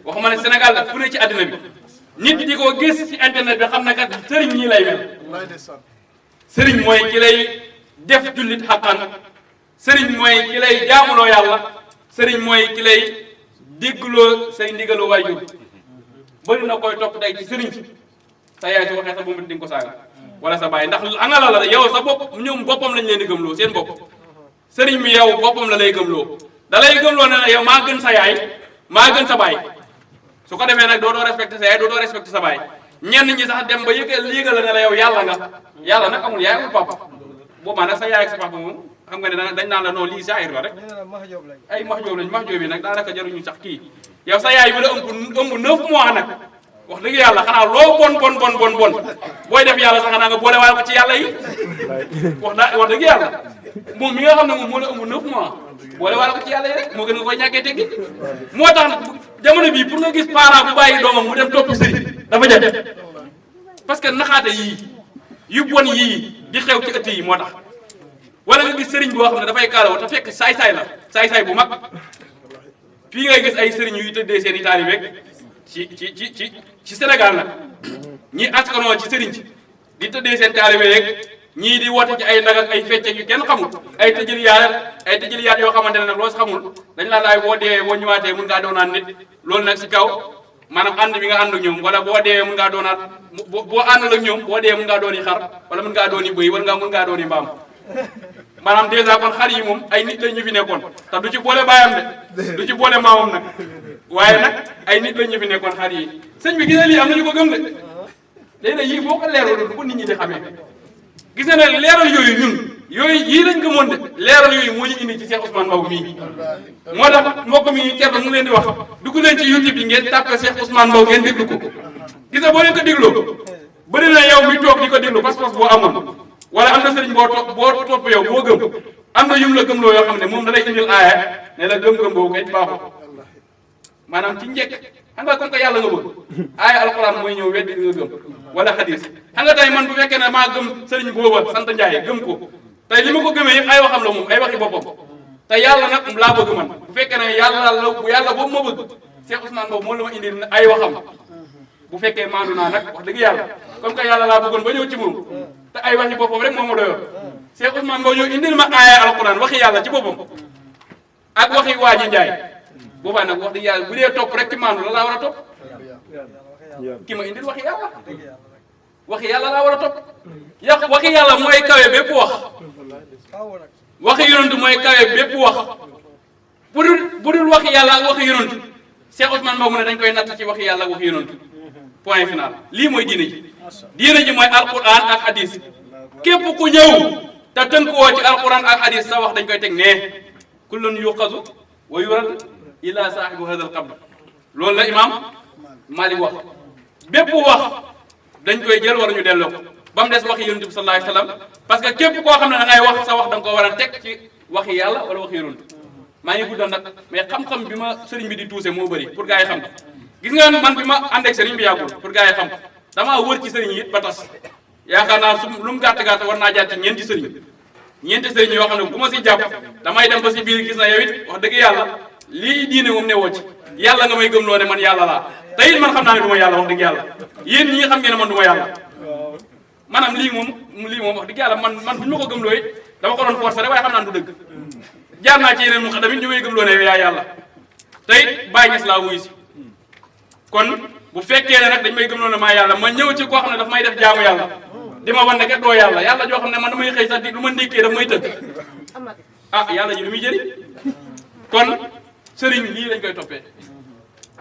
waxuma ne Sénégal la fu ne ci àddina bi nit di ko gis ci internet bi xam ne kat sëriñ ñii lay mel sëriñ mooy ki lay def jullit xaqan sëriñ mooy ki lay jaamuloo yàlla sëriñ mooy ki lay déggloo say ndigalu waajur bëri na koy topp tey ci sëriñ si sa yaay su waxee sa bu mu di nga ko saaga wala sa baay ndax angala la yow sa bopp ñoom boppam lañ leen di gëmloo seen bopp sëriñ mi yow boppam la lay gëmloo da lay gëmloo ne la yow maa gën sa yaay maa gën sa baay su ko defee nag doo respecté sa yaay doo respecté sa baay ñenn ñi sax dem ba yëgal la ne la yow yàlla nga yàlla nag amul yaay amul papa boobaa nag sa yaay ak sa papa moom xam nga ne dañ naan la non lii saayir la rek ay max joob lañ max joob yi nag daanaka jaruñu sax kii yow sa yaay bi la ëmb 9 mois nag wax dëgg yàlla xanaa loo bon booy def yàlla sax xanaa nga boole waale ko ci yàlla yi wax dëgg yàlla moom mi nga xam ne moom moo la ëmb 9 mois boole waale ko ci yàlla yi rek moo gën nga koy ñàkkee teggi moo tax jamono bii pour nga gis parent bu bàyyi doomam mu dem topp sëriñ dafa jafe parce que naxaate yii yu bon yii di xew ci ëtt yi moo tax wala nga gis sëriñ boo xam ne dafay kaalawo te fekk saay-saay la saay-saay bu mag fii ngay gis ay sëriñ yuy tëddee seen i taalibe ci Sénégal nag ñii askanoo ci sëriñ ci di tëddee seen taalibe yeeg ñii di woote ci ay ndag ak ay fecce yu kenn xamul ay tëjëliyaat yoo xamante ne nag loo si xamul dañ laa laay boo deewee boo ñëwaatee mun ngaa doonaan nit loolu nag si kaw maanaam ànd bi nga ànd ak ñoom wala boo deewee mun ngaa doonaat boo àndal ak ñoom boo deewee mun ngaa dooni xar wala mun ngaa dooni bëy wala mun ngaa dooni mbaam maanaam dèjà kon xar yi moom ay nit lañ ñu fi nekkoon te du ci boole baayam de du ci boole maamam nag waaye nag ay nit lañ ñu fi nekkoon xar yi sëñ bi gis na lii am na ñu ko gëm de léegi nag yii boo ko leeralul du ko nit ñi di xamee gis na ne leeral yooyu ñun yii lañ gëmoon de leeral yooyu moo ñu indi ci Cheikh Ousmane Mbow mii moo tax mbokk mi Thierno mu leen di wax dugg leen ci YouTube yi ngeen tàppe Cheikh Ousmane Mbow ngeen déglu ko gis nga boo leen ko dégloo bëri na yow mi toog di ko déglu pas-pas boo amoon wala am na sëriñ boo topp yow boo gëm am na yum la gëmloo yoo xam ne moom da lay indil aaya ne la gëm-gëm boobu kay baaxul maanaam ci njëkk xam nga comme que yàlla nga bëgg aaya alxuraan mooy ñëw weddi li nga gëm wala xadis xam nga tey man bu fekkee ne maa gëm sëriñ booba sant Ndiaye gëm ko tey li ma ko gëmee yëpp ay waxam la moom ay waxi boppam te yàlla nag laa bëgg man bu fekkee ne yàlla boobu ma bëgg Cheikh Ousmane boobu moo la ma indil ay waxam bu fekkee maandu naa nag wax dëgg yàlla comme que yàlla laa bëggoon ba ñëw ci moom te ay waxi boppam rek moo ma doyoon Cheikh Ousmane Mbow ñëw indil ma aaya alquran waxi yàlla ci boppam ak waxi waaji Njaay boobaa nag wax dëgg yàlla bu dee topp rek ci maandu la laa war a topp ki ma indil waxi yàlla laa war a topp waxi yàlla mooy kawe bépp wax waxi yonent mooy kawe bépp wax bu dul waxi yàlla ak waxi yonent Cheikh Ousmane Mbow mu ne dañ koy natt ci waxi yàlla ak waxi yonent point final lii mooy diine ji mooy alquran ak hadis képp ku ñëw te tënkuwoo ci alquran ak hadis sa wax dañ koy teg nee kullun yuqazu wa yurad ila saahibu hada al qabr loolu la imam Malik wax bépp wax dañ koy jël wala ñu delloo ko ba mu des waxi yonent bi sallallahu alayhi wa sallam parce que képp koo xam ne da ngay wax sa wax da nga ko war a teg ci waxi yàlla wala waxi yonent maa ngi guddal nag mais xam-xam bi ma sëriñ bi di tuuse moo bëri pour gars yi xam ko gis nga man bi ma ànd ak sëriñ bi yàggul pour gars yi xam ko damaa wër ci sëriñ yi it ba tas yaakaar naa lu mu gàtt war naa jaar ci ñeenti sëriñ yoo xam ne bu ma si jàpp damay dem ba si biir gis na yow it wax dëgg yàlla lii diine moom ne woo ci yàlla nga may gëm loo ne man yàlla laa te it man xam naa ne du ma yàlla wax dëgg yàlla yéen ñi xam ngeen ne man du ma yàlla maanaam lii moom wax dëgg yàlla man bu ñu ma ko gëm loo it dama ko doon forcer rek waaye xam naa du dëgg jaar naa ci yeneen mu xam tamit ñu may gëm loo ne yaa yàlla te it Baay Ñas laa wuyu si kon bu fekkee ne nag dañ may gëmloo ne maa yàlla ma ñëw ci koo xam ne daf may def jaamu yàlla di ma wan ne kat doo yàlla yàlla joo xam ne man damay xëy sax di lu ma ndékkee daf may tëgg ah yàlla ji lu muy jëriñ kon sëriñ lii lañ koy toppee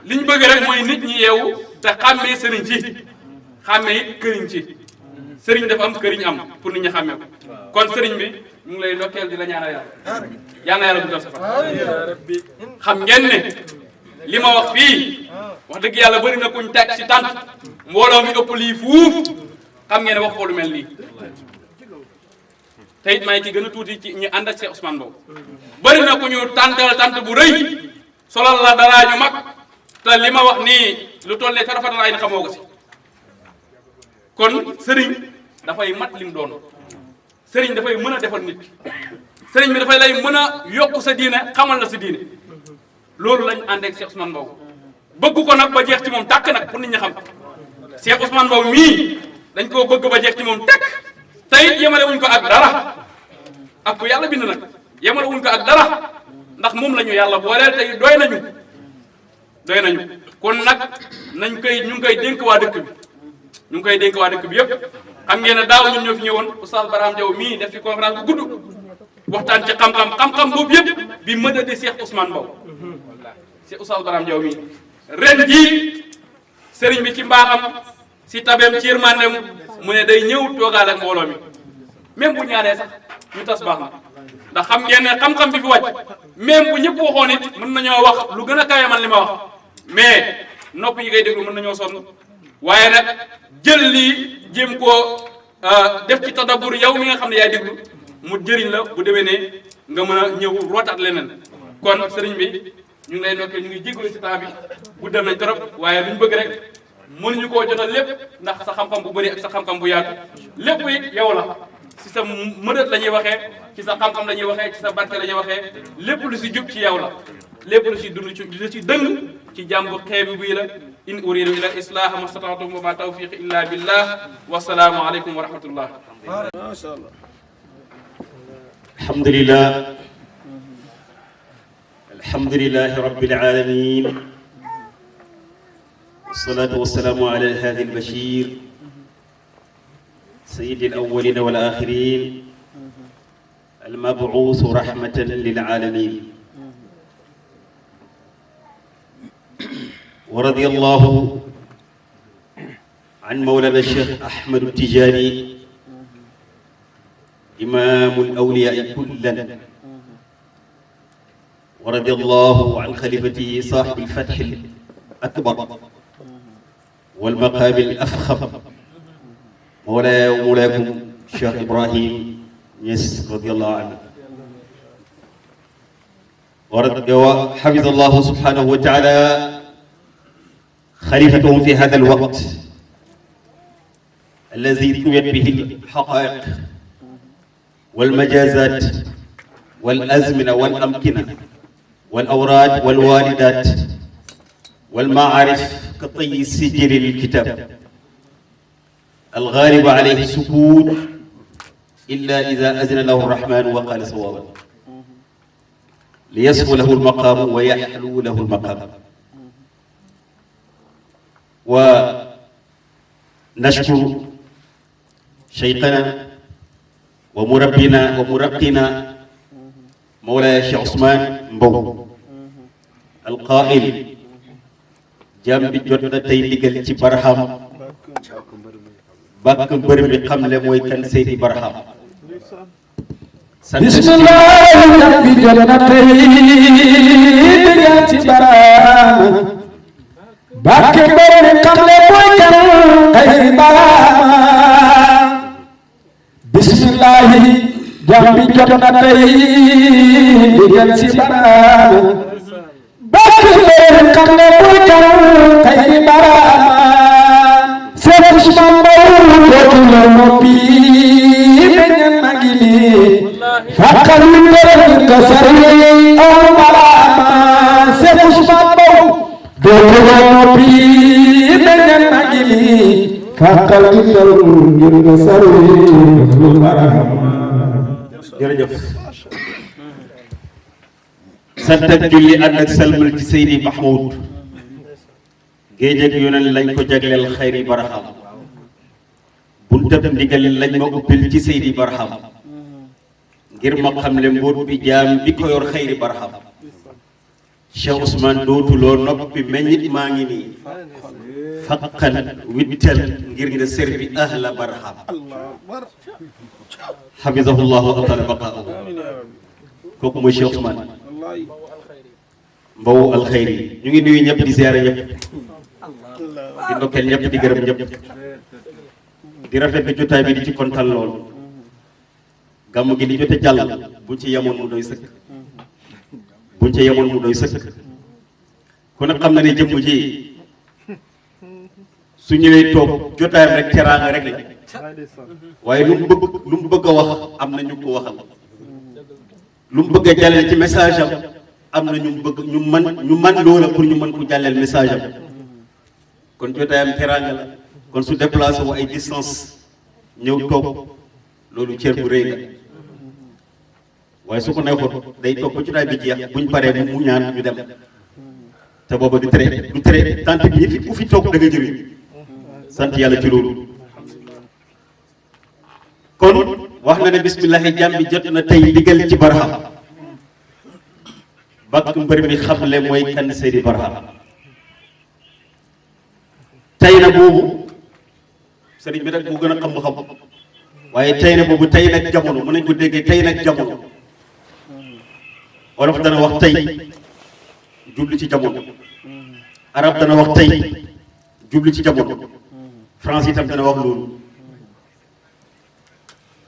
liñ bëgg rek mooy nit ñi yeewu te xàmmee sëriñ ci xàmmee it këriñ ci sëriñ dafa am këriñ am pour nit ñi xàmmee ko kon sëriñ bi ñu ngi lay ndokkeel di la ñaanal yàlla yàlla guddal sa fan xam ngeen ne li ma wax fii wax dëgg yàlla bëri na kuñ teg ci tànt mbooloo mi ëpp lii fuuf xam ngeen ne wax ko lu mel nii te it may ci gën a tuuti ci ñu ànd ak Cheikh Ousmane Mbow bëri na ku ñu tàntal tant bu rëy solal la daraa ñu mag te li ma wax nii lu toll ne tarafatal ay na xamoo ko si kon sëriñ dafay mat lim doon sëriñ dafay mën a defal nit sëriñ bi dafay lay mën a yokk sa diine xamal la sa diine loolu lañ ànd ak Cheikh Ousmane Mbow bëgg ko nag ba jeex ci moom tàkk nag pour nit ñi xam Cheikh Ousmane Mbow mii dañ koo bëgg ba jeex ci moom tàkk tey yemale wuñ ko ak dara ak ku yàlla bind nag yemale wuñ ko ak dara ndax moom la ñu yàlla booleel tey doy nañu kon nag nañ koy ñu ngi koy dénk waa dëkk bi ñu ngi koy dénk waa dëkk bi yëpp xam ngeen ne daaw ñun ñoo fi ñëwoon Oustaz Barham Diaw mii def fi conférence bu gudd waxtaan ci xam-xam boobu yëpp bi mëdadi Cheikh Ousmane Mbow Cheikh Oustaz Barham Diaw mii ren jii sëriñ bi ci mbaaxam si tabeem ci yërmandem mu ne day ñëw toogaale ak mbooloo mi même bu ñaanee sax ñu tas baax na ndax xam ngeen ne xam-xam bi fi wàcc même bu ñëpp waxoon it mën nañoo wax lu gën a kawe man li ma wax mais nopp yi koy déglu mën nañoo sonn waaye nag jël lii jéem koo def ci tadabbur yow mi nga xam ne yaay déglu mu jëriñ la bu demee ne nga mën a ñëw rootaat leneen kon sëriñ bi ñu ngi lay ndokkee ñu ngi jégalu ci temps bi guddal nañ trop waaye luñ bëgg rek mënuñu koo jotal lépp ndax sa xam-xam bu bëri ak sa xam-xam bu yaatu lépp it yow la ci sa mëdët la ñuy waxee ci sa xam-xam la ñuy waxee ci sa barke la ñuy waxee lépp lu si jub ci yow la lépp lu si dund ci lu si dëng ci jàmbu xeebi bii la in uridu ila islaha mastata'tu wa ma tawfiqi illa billah wa salaamu aleykum wa rahmatullah masha Allah alhamdulillahi rabbil alamin والصلاة والسلام على الهادي البشير سيد الأولين والآخرين المبعوث رحمة للعالمين ورضي الله عن مولانا الشيخ أحمد التجاني إمام الأولياء كلا ورضي الله عن خليفته صاحب الفتح الأكبر والمقام الأفخم مولاي ومولاكم الشيخ إبراهيم يس رضي الله عنه وحفظ الله سبحانه وتعالى خليفتهم في هذا الوقت الذي طويت به الحقائق والمجازات والأزمنة والأمكنة والأوراد والواردات والمعارف كطي السجل للكتاب الغالب عليه السكوت إلا إذا أذن له الرحمن وقال صوابا ليصفو له المقام ويحلو له المقام ونشكر شيخنا ومربنا ومرقنا مولاي الشيخ عثمان مبو القائل جنب جوتنا تاي ديغال سي برهام باك mbeur mi xamle moy kan Seydi Barham bismillah jambi jotna tey digal ci Barham باك mbeur mi xamle moy kan Seydi Barham bismillah jambi jotna tey digal ci Barham باك mbeur mi xamle moy kan Seydi Barham Cheikh Ousmane Mbow dootu la noppi beneen magi ni fàqal ñu ngërëm nga sari aw Barham Cheikh Ousmane Mbow dootu la noppi beneen magi ni fàqal ñu ngërëm nga sari aw Barham jërëjëf sant ak julli ànd ak salmal ci Seydi Mahmoud géej ak yoneen lañ ko jagleel xayri baraham buntab ndigal lañ ma ubbil ci Seydi Barham ngir ma xam le mbóot bi jaam bi ko yor xayri baraham Cheikh Ousmane dootuloo noppi meññit maa ngi nii faqal wittal ngir nga servi ahla baraham xafisahullahu wa taala baqaahu kooku mooy Cheikh Ousmane Mbow alxayri ñu ngi nuyu ñëpp di ziyaare ñëpp di ndokkeel ñëpp di gërëm ñëpp di rafetlu jotaay bi di ci kontaan lool gàmm gi li jote jàll buñ ci yemoon mu doy sëkk buñ ci yemoon mu doy sëkk ku ne xam na ne jëmm ji su ñëwee toog jotaayam rek teraanga rek la waaye lu mu bëgg a wax am na ñu ko waxal lu mu bëgg a jàllale ci message am na ñu bëgg ñu man loola pour ñu mën ko jàlleel message am kon jotaayam teraanga la kon su déplacé wu ay distance ñëw toog loolu cër bu rëy la waaye su ko neexoon day toog ba jotaay bi jeex buñ paree mu ñaan ñu dem te booba du tere tant bi ñi fi ku fi toog da nga jëriñ sant yàlla ci loolu kon wax na ne bismillahi jàmm bi jot na tey ndigal ci Barham bakk mbër mi xamle mooy kan Seydi Barham tey na boobu sëriñ bi rek bu gën a xam-xam waaye tey na boobu tey nag jamono mën nañ ko déggee tey nag jamono wolof dana wax tey jublu ci jamono arab dana wax tey jublu ci jamono France itam dana wax loolu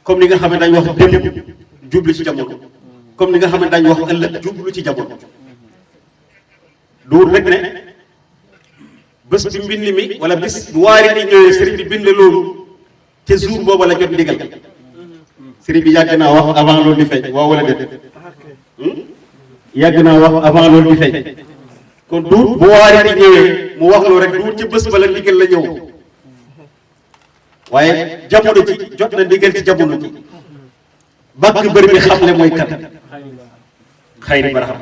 comme ni nga xam ne dañ wax démb jublu ci jamono comme ni nga xam ne dañ wax ëllëg jublu ci jamono duur rek ne bés bi mbind mi wala bés bu waari di ñëwee sëriñ bi bind loolu te jour booba la jot ndigal sëriñ bi yàgg naa wax avant loolu di feeñ waaw wala déet yàgg naa wax avant loolu di feeñ kon duur bu waari di ñëwee mu wax loolu rek duur ci bés ba la ndigal la ñëw waaye jamono ji jot na ndigal ci jamono ji bàkk mbër mi xam ne mooy kat xayri baraham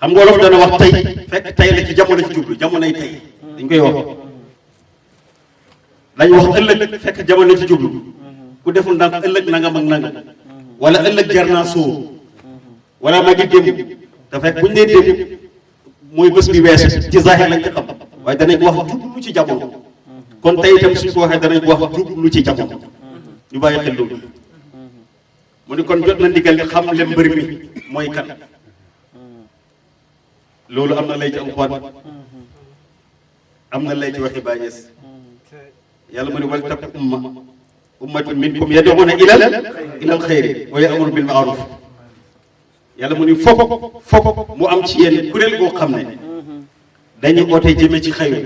xam nga wolof dana wax tey fekk tey la ci jamono ci jublu jamonoy tey dañ koy wax dañ wax ëllëg fekk jamono ci jublu ku deful ndànk ëllëg nangam ak nangam wala ëllëg jar naa sóor wala ma ngi démb te fekk buñ nee démb mooy bés bi weesu ci zahir lañ ci xam waaye danañ ko wax jublu ci jamono kon tey itam suñ ko waxee danañ ko wax jublu ci jamono ñu bàyyi xel loolu mu ni kon jot na ndigal xam le mbër mi mooy kan loolu am na lay ci alxuraan am na lay ci waxi Baay Ñas yàlla mu ne wal takun ummatun minkum yad'una ilal xayri wa ya'muru bil ma'ruf yàlla mu ne fokk mu am ci yéen kuréel goo xam ne dañuy oote jëme ci xayru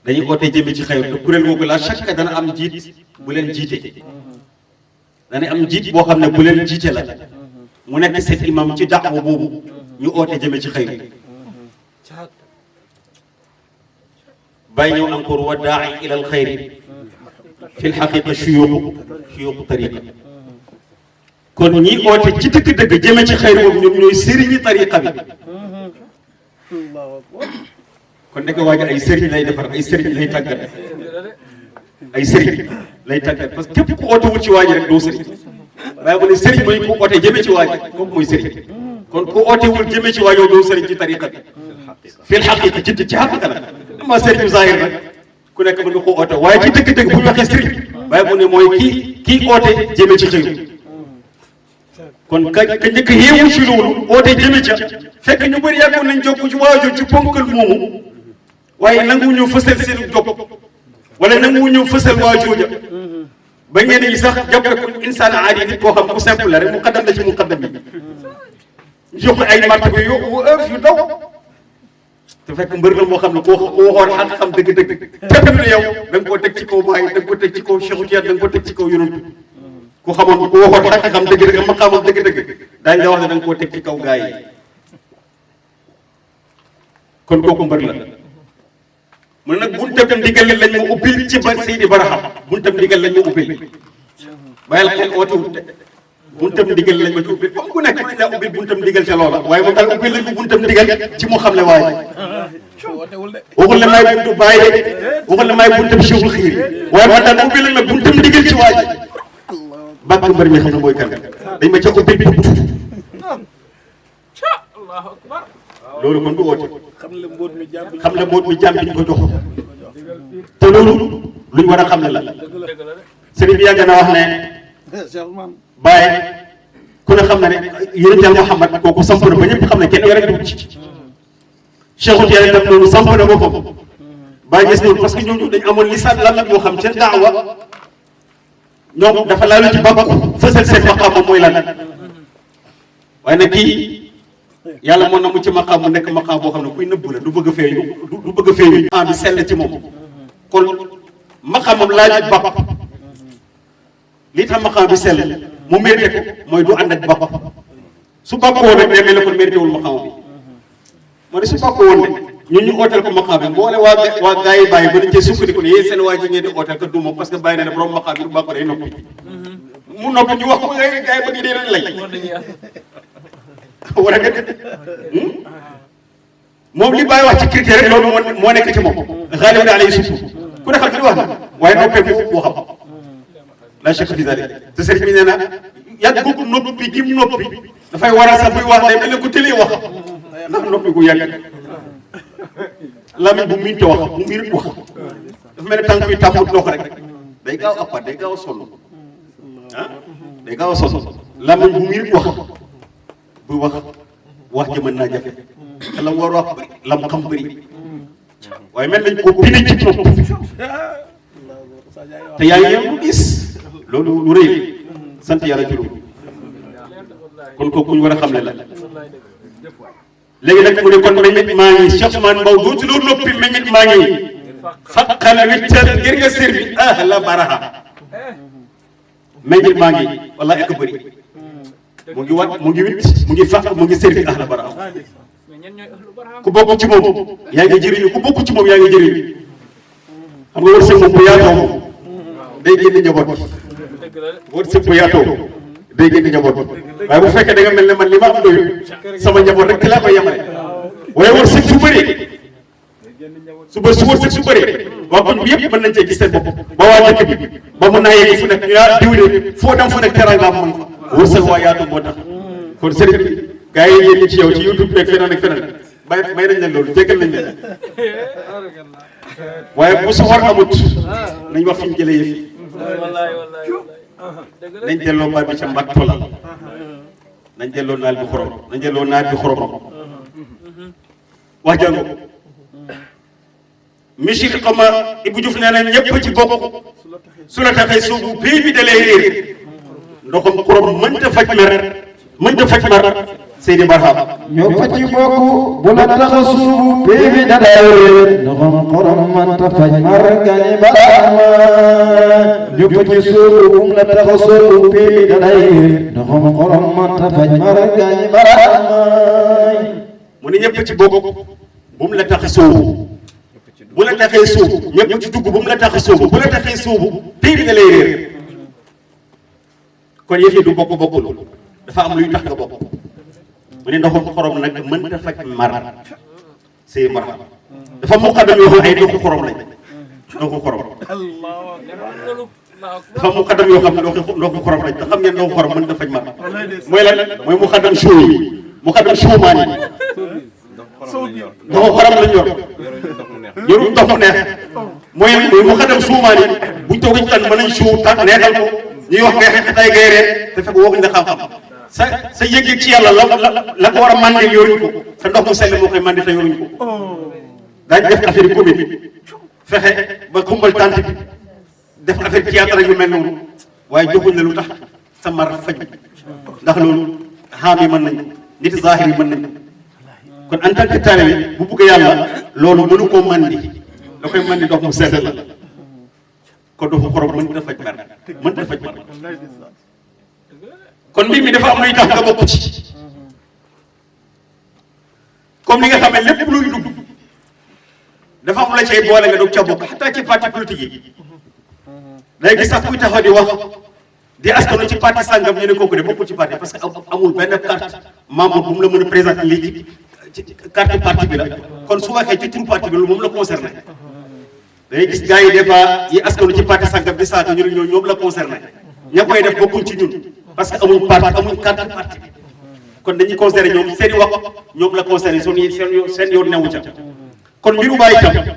te kuréel googu la chaque dana am jiit bu leen jiite dana am jiit boo xam ne bu leen jiite la mu nekk seen imam ci daawa boobu ñu oote jëme ci xayru bàyyi ñëw encore wa daa'i ilal xayri fil xaqiqa shuyuuxu tariqa kon ñi oote ci dëgg-dëgg jëme ci xayru boobu ñoom ñooy sëriñi tariqa bi kon nekk waa ji ay sëriñ lay defar ay sëriñ lay tàggat parce que képp ku ootewul ci waa ji rek doo sëriñ waaye mu ne sëriñ mooy ku oote jëme ci waa ji kooku mooy sëriñ kon ku ootewul jëme ci waa yow doo sëriñ ci tariqa bi fil xaqiqa ci xaqiqa la ama sëriñu zahir nag ku nekk mën nga ko oote waaye ci dëgg-dëgg bu ñu waxee sëriñ waaye mu ne mooy kii oote jëme ci xëyru kon ka njëkk yeewu ci loolu oote jëme ca fekk ñu bëri yàggoon nañ jokk ci waajur ci ponkal moomu waaye nangu ñu fësal seen job wala nangu ñu fësal waajur ja ba ñenn ñi sax jàppe ko insaan aadi nit koo xam ku simple la rek mu xaddam la ci mu xaddam bi jox ay martaba yu daw te fekk mbër la moo xam ne koo waxoon xaq xam dëgg-dëgg tëdd na yow da nga koo teg ci kaw baay da nga ko teg ci kaw Cheikh Tidiane da nga ko teg ci kaw yonent ku xamoon ku waxoon xaq xam dëgg-dëgg ma xamoon dëgg-dëgg daañu la wax ne da nga koo teg ci kaw gaa yi kon kooku mbër la mu ne nag buntam ndigal lañ ma ubbil ci ba Seydi Barham buntam ndigal lañ ma ubbil bàyyil xel ootewut de buntam ndigal lañ ma ci ubbil comme ku nekk dañ laa ubbil buntam ndigal ca loola waaye moom daal ubbil lañ ko buntam ndigal ci mu xamle waaye waxul ne maay buntu bàyyi de waxul ne maay buntam Cheikhul Xiir waaye man daal ubbi lañ ma buntam ndigal ci waa ji bàkk mbër mi xam na mooy kan dañ ma ca ubbi buntu loolu kon du woote xam la mbóot mi jàmm biñ ko jox te loolu luñ war a xam ne la sëriñ bi yàgg na wax ne Baye ku ne xam na ne yonent Yàlla Muhammad kooku samp na ba ñëpp xam ne kenn werante wu ci Cheikhu Tijaan itam noonu samp na boppam Baye gis noonu parce que ñooñu dañ amoon lisaan lam moo xam seen daawa ñoom dafa laalu ci bàkku fësal seen maqaam moom mooy lan waaye nag kii yàlla mën na mu ci maqaam mu nekk maqaam boo xam ne kuy nëbbu la du bëgg a feeñu du bëgg a feeñu bi sell ci moom kon maqaamam laaju bàpp lii tax maqaam bi sell mu mérité ko mooy du ànd ak bàpp su bàpp woon rek day mel ne kon mérité wul maqaam bi moo ne su bàpp woon ne ñun ñu ooteel ko maqaam bi moo ne waa gaa yi bàyyi ba dañ cee sukkandiku ne yéen seen waa ji ngeen di ooteel ko du moom parce que bàyyi na ne borom maqaam bi du bàpp day noppi mu noppi ñu wax ko gaa yi ba ngi dee leen lay war a gën moom li bàyyi wax ci critère rek loolu moo nekk ci moom xaalis bi alayhi suuf ku ne xam li wax na waaye noppee mu waxam la chèque fi te sëriñ bi nee na yàgg googu noppi gi mu noppi dafay waral sax buy wax day mel ne ku tëlee wax ndax noppi gu yàgg lamiñ bu miin te wax bu miin wax dafa mel ne tànk yi tàmmut dox rek day gaaw appat day gaaw a sonn ah day gaaw a sonn lamiñ bu miin wax buy wax ji mën naa jafe te la mu war a wax bëri la mu xam bëri waaye mel nañ ko bine ci nopp te yaa ngi yem lu gis loolu lu rëy sant yàlla ci loolu kon kooku ñu war a xam ne la léegi nag mu ne kon meññit maa ngi Cheikh Ousmane Mbow doo ci loolu noppi meññit maa ngi faqal wiccal ngir nga servi la baraha meññit maa ngi wala ek bëri mu ngi wat mu ngi wit mu ngi fàq mu ngi servi ahla baraam ku bokk ci moom yaa ngi jëriñu ku bokk ci moom yaa ngi jëriñu xam nga wërsëg moom bu yaatoo moom day génn njaboot wërsëg bu yaatoo day génn njaboot waaye bu fekkee da nga mel ne man li ma am doyu sama njaboot rek ci laa koy yemale waaye wërsëg su bëree su wërsëg su bëree waa koñ bi yëpp mën nañ cee gis seen bopp ba waa dëkk bi ba mun naa yegg fu nekk ñu naa diw de foo dem fu nekk teraanga am mën fa wërsëg waa yaatu moo tax kon sëriñ bi gars yi yéen ci yow ci YouTube beeg feneen ak feneen may nañ leen loolu jéggal nañ leen waaye bu soxor amut nañ wax fi ñu jëlee yëf yi nañ delloo baal bi ca mbat tola nañ delloo naal bi xorom nañ delloo naal bi xoromam wax jàngo Michir xama Ibou Diouf nee na ñëpp ci bokk su la taxee suubu bii bi dalee réer ndoxam xorom mënta faj mer mënta faj mar Seydi Barham ñëpp ci bokk bu la tax a suubu bii bi dalee réer ndoxam xorom mënta faj mar gani baraama ñëpp ci suubu bu la tax a suubu bii bi dalee réer ndoxam xorom mënta faj mar gani baraama mu ne ñëpp ci bokk bu mu la tax a suubu bu la taxee suubu ñëpp ci dugg bu mu la tax a suubu bu la taxee suubu bii bi dalee réer kon yëf yi du bokk bokkul dafa am luy tax nga bokk mu ne ndoxum xorom nag mënta faj mar Seydi Barham dafa muqaddam yoo xam ay ndoxu xorom lañ ndoxu xorom dafa muqaddam yoo xam ne ndoxu xorom lañ te xam ngeen ndoxu xorom mënta faj mar mooy lan mooy muqaddam show yi muqaddam showmaan yi ndoxu xorom lañ yor yorul ndox mu neex mooy muqaddam showmaan yi buñ toog ci tan mën nañ show tan neexal ko ñuy wax ngay xeexatay ngay ree te fekk waxuñ la xam-xam sa yëg-yëg ci yàlla la ko war a màndil yoruñ ko sa ndox mu sell moo koy màndi te yoruñ ko daañu def affaire commune fexe ba xumbal tànt bi def affaire théâtre yu mel noonu waaye joxuñ la lu tax sa mar faj ndax loolu xaam yi mën nañ nit zahir yi mën nañ kon en tant que taalibe bu bugg yàlla loolu mënu koo màndi da koy màndi ndox mu sell la kon ndoxu xorom mënta faj mar mënta faj mar kon mbir mi dafa am luy tax nga bokk ci comme li nga xam ne lépp luy dugg dafa am la cay boole nga doog ca bokk xataa ci parti politique yi day gis sax kuy taxaw di wax di askanu ci parti sàngam ñu ne kooku de bokkul ci parti parce que amul benn carte membre bu mu la mën a présenter lii ci carte parti bi la kon su waxee ci turu parti bi loolu moom la concerné da ngay gis gars yi des fois yi askanu ci parti sàngam bi saaka ñu ne ñoom la concerné ña koy def bokkuñ ci ñun parce que amuñ carte parti bi kon dañuy concerné ñoom seen i wax ñoom la concerné seen yoon newu ca kon mbiru Baay itam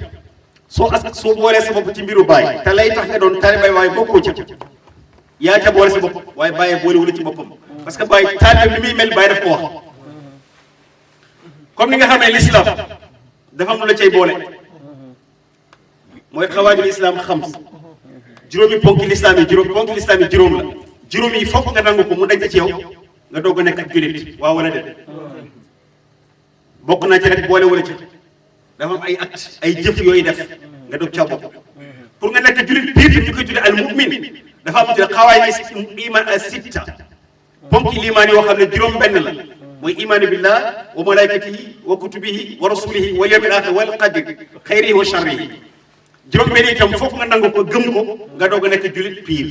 soo boolee sa bopp ci mbiru Baay te lay tax nga doon taalibe waaye bokkoo ca yaa ca boole sa bopp waaye Baay boole wala ci boppam parce que Baay taalibe li muy mel Baay daf ko wax comme ni nga xamee l'islam dafa am lu la cay boole mooy xawaajul islam xam juróomi ponki l'islam yi juróom la juróom yi fokk nga nangu ko mu daj ci yow nga doog a nekk ak jullit waaw wala déet bokk naa ci rek boole wala ci dafa am ay acte ay jëf yooyu def nga doog caa bokk pour nga nekk jullit biir ñu koy tudde al mu'min dafa am tudde xawaay iman sitta ponki limaan yoo xam ne juróom benn la mooy imaanu billah wa malaikatihi wa kutubihi wa rasulihi wal yawmil axir wal qadri xayrihi wa sharrihi juróom benn itam fokk nga nangu ko gëm ko nga doog a nekk jullit piir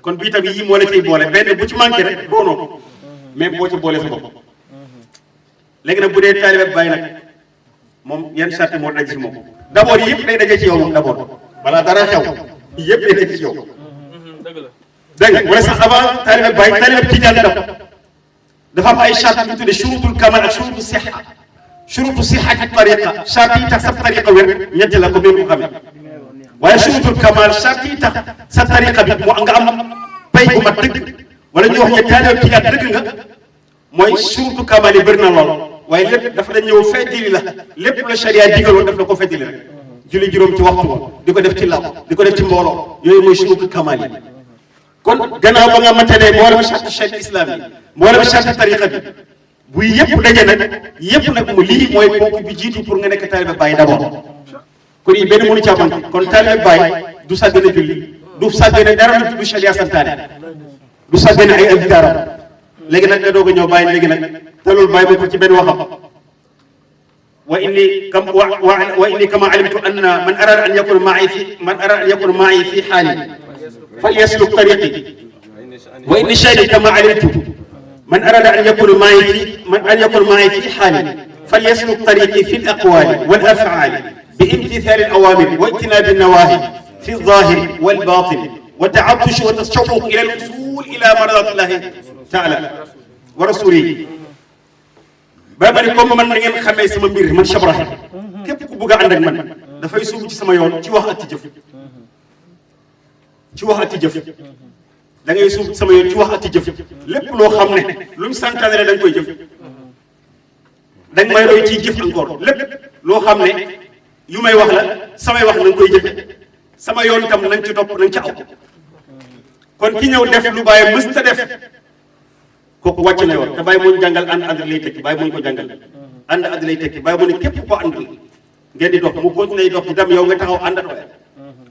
kon bii tamit yii moo la ciy boole benn bu ci manqué rek doonoo ko même boo ci boole sa bopp léegi nag bu dee taalibe Baay nag moom yan charte moo daj ci moom d'abord yëpp day daje ci yow moom d'abord balaa dara xew yëpp day daje ci yow dégg nga wala sax avant taalibe Baay taalibe Tijaan dafa am ay charte yu ñu tuddee shurutul kamal ak shurutu siha shurutu sihati tariqa charte yi tax sa tariqa wér ñetti la ko même ko xamee waaye shurutul kamal charte yi tax sa tariqa bi moo nga am pay bu mat dëgg wala ñu wax ne taalibe Tijaan dëgg nga mooy shurutu kamal yi bëri na lool waaye lépp dafa dañ ñëw feddili la lépp la charia digaloon daf la ko feddili rek julli juróom ci waxtu wa di ko def ci law di ko def ci mbooloo yooyu mooy shurutu kamal yi kon gannaaw ba nga matalee mboolem charte charte islam yi mboolem charte tariqa bi buy yëpp daje nag yëpp nag mu lii mooy ponk bi jiitu pour nga nekk taalibe Baay d'abord kon yi benn mënu caa manqué kon taalibe Baay du sàggane julli du sàggane dara lu tudd charia santaane du sàggane ay adkaaram léegi nag nga doog a ñëw Baay léegi nag te loolu Baay ma ko ci benn waxam wa inni kama alimtu anna man arada an yakuna ma'i fi haali falyasluk tariqi wa inni shay'an kama alimtu من أراد أن يكون معي في حالي فليسلك طريقي في الأقوال والأفعال بامتثال الأوامر واجتناب النواهي في الظاهر والباطن وتعطش وتشوق إلى الوصول إلى مرضات الله تعالى ورسوله بابا لكم من ngeen xamee sama mbir man Chabrahi képp ku bëgg a ànd ak man dafay suubu ci sama yoon ci wax ak ci jëf da ngay suuf sama yoon ci wax ak ci jëf lépp loo xam ne lu mu santaane da nga koy jëf da nga may roy ciy jëf encore lépp loo xam ne yu may wax la samay wax na nga koy jëfe sama yoon itam na nga ci topp na nga ci aw kon ki ñëw def lu Baay mës ta def kooku wàcc na yoon te Baay moo ñu jàngal ànd lay tekki Baay moo ñu ko jàngal ànd lay tekki Baay mu ne képp ko ànd ngeen di dox mu continué dox itam yow nga taxaw àndatoo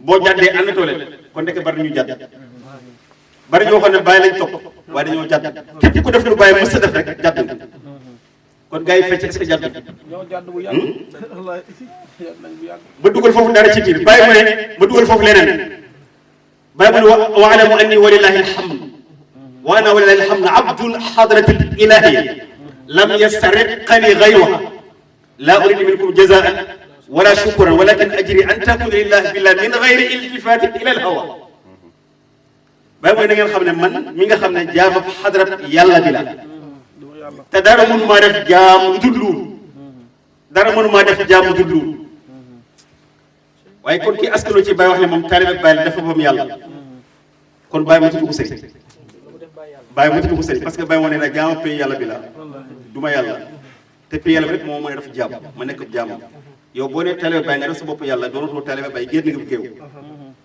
boo jàddee àndatoo leen kon ndeke bari ñu jàdd bari ñoo xam ne Baay lañ topp waaye dañoo jàdd képp ku def lu Baay mës a def rek jàdd nga kon gars yi fecc est-ce que jàdd ba dugal foofu dara ci biir Baay mu ne ba dugal foofu leneen Baay mu ne wa alamu anni walillahi alhamd wa ana walillahi alhamd abdul hadrati ilahiyya lam yastariqani ghayruha la uridu minkum jazaan wala shukran walakin ajri an takuna lillahi billah min ghayri iltifatin ila alhawa Baay mooy na ngeen xam ne man mi nga xam ne jaam ak xadrat yàlla bi la te dara mënu maa def jaam lu dul luul dara mënu maa def jaam lu dul luul waaye kon kii askano ci Baay wax ne moom taalibe Baay la dafa bam yàlla kon Baay ma tudd ko sëriñ Baay ma tudd ko sëriñ parce que Baay moo ne nag jaam ak pay yàlla bi la du ma yàlla te pay yàlla bi rek moo mën a def jaam ma nekk jaamam yow boo nee taalibe Baay nga def sa bopp yàlla doonatoo taalibe Baay génn nga bu géew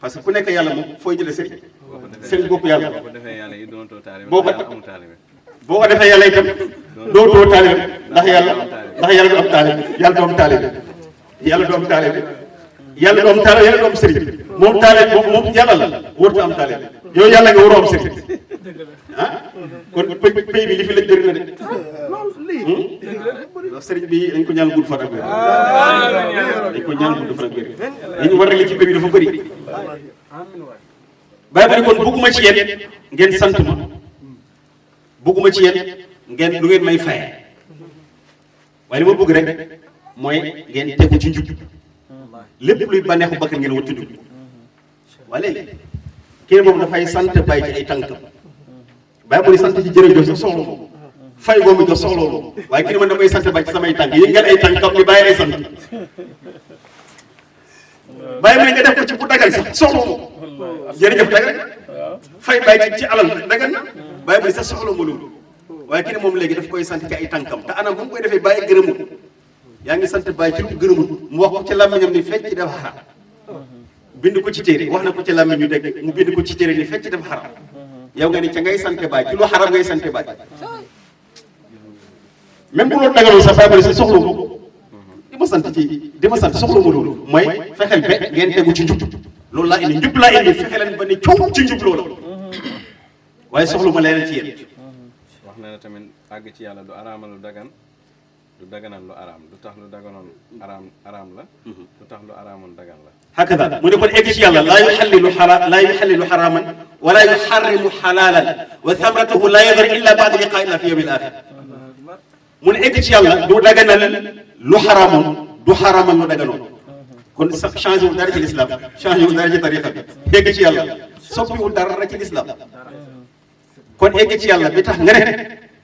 parce que ku nekk yàlla moom fooy jëlee sëriñ sëriñ bopp yàlla boo ko defee yàlla itam dootoo taalibe ndax yàlla du am taalibe yàlla du am taalibe yàlla du am taalibe yàlla du am taalibe yàlla du am sëriñ moom taalibe moom yàlla la warut am taalibe yow yàlla nga waroo am sëriñ ah kon pays bi li fi lañ bëri na de sëriñ bi dañ ko ñaan gudd fan ak wér dañ ko ñaan gudd fan ak wér li ñu war a li ci pays bi dafa bëri Baay bi kon bëgguma ci yéen ngeen sant ma bëgguma ci yéen ngeen lu ngeen may faye waaye li ma bëgg rek mooy ngeen tegu ci njub lépp luy bànneexu bakkan ngeen wattu dugg waaye léegi kii moom dafay sant bàyyi ci ay tànkam bàyyi mu ni sant ci jërëjëf sax soxla moom fay boobu jox soxla moom waaye kii man damay sant bàyyi ci samay tànk yëngal ay tànkam ni bàyyi ay sant bàyyi mu ne nga def ko ci bu dagal sax soxla moom jërëjëf dagal fay bàyyi ci alal dagal na bàyyi mu ne sax soxla ma loolu waaye kii moom léegi daf koy sant ci ay tànkam te anam bu mu koy defee bàyyi gërëmu yaa ngi sant bàyyi ci lu mu gërëmul mu wax ko ci làmmiñam ni fecc dafa xaram bind ko ci téere wax na ko ci làmmiñ ñu dégg mu bind ko ci téere ni fecc dafa xaram yow nga ni ca ngay sant bàyyi ci lu xaram ngay sant bàyyi même bu loolu dagaloon sax bàyyi sa soxla ma di ma sant soxla ma loolu mooy fexeel be ngeen tegu ci njub loolu laa indi njub laa indi fexe leen ba ni coow ci njub loolu waaye soxla ma leneen ci yéen wax na ne tamit àgg ci yàlla du araamal lu dagan du daganal lu araam lu tax lu daganoon araam la lu tax lu araamoon dagan la hakada mu ne kon egg ci yàlla laa yuxallilu xaraaman wala yuxarrimu xalaalan wa thamratuhu laa yadar illa baada liqaa illa fi yawmi al axir mu ne egg ci yàlla du daganal lu xaraamoon du xaraamal lu daganoon kon sax changé wul dara ci l'islam changé wul dara ci tariqa bi egg ci yàlla soppiwul dara ci l'islam kon egg ci yàlla bi tax nga ne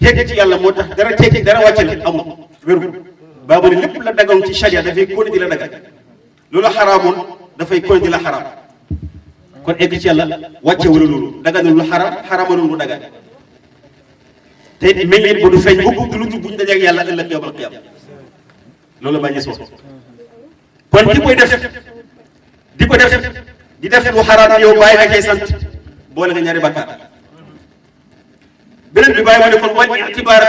egg ci yàlla moo tax dara tekki dara wàcce la amul wéru baabu ne lépp la dagoon ci charia dafay kóone di la dagal loolu xaraamoon dafay kóone di la xaraam kon egg ci yàlla wàcce wala loolu daganul lu xaraam xaraamalul lu dagal te it meññeet ba du feeñ mukk du lu jub bu ñu dajeeg yàlla ëllëg yawmal qiyaama loolu la bàyyi si wax kon ki koy def di def lu xaraam yow bàyyi nga koy sant boole nga ñaari bakkaar beneen bi bàyyi ma ne kon wal itibaar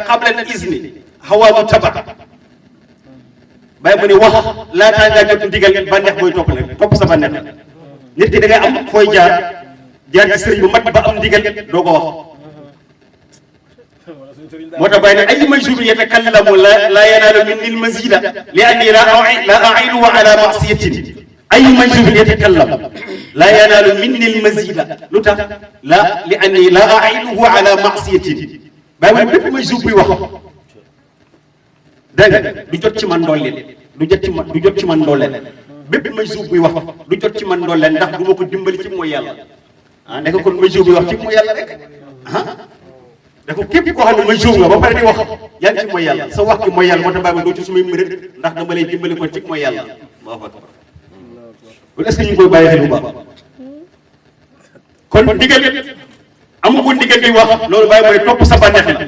qabla al izni hawa mutaba bàyyi ma ne wax laataa ngaa jot ndigal bànneex booy topp la topp sa bànneex la nit ki da ngay am fooy jaar ci sëriñ bu mat ba am ndigal doo ko wax moo tax bàyyi ne ay majhul yatakallamu la yanaalu minni al-mazida li anni la a'inuhu ala ma'siyatin ay majhul yatakallam la yanaalu minni al-mazida lu tax li anni la a'inuhu ala ma'siyatin bàyyi ma ne bépp majhul buy wax dégg nga du jot ci man ndolleen du jot ci man ndolleen bépp majhul buy wax du jot ci man ndolleen ndax du ma ko dimbali ci mooy yàlla ah nekk kon majhul buy wax ci mooy yàlla rek ah da ko képp koo xam ne majhul nga ba pare di wax yaa ngi ci mooy yàlla sa wax ci mooy yàlla moo tax bàyyi ma doo ci sumay mbir ndax dama lay dimbali ko ci mooy yàlla Allahu akbar kon est-ce que ñu ngi koy bàyyi xel bu baax kon ndigal amu ko ndigal di wax loolu bàyyi mooy topp sa bànneex la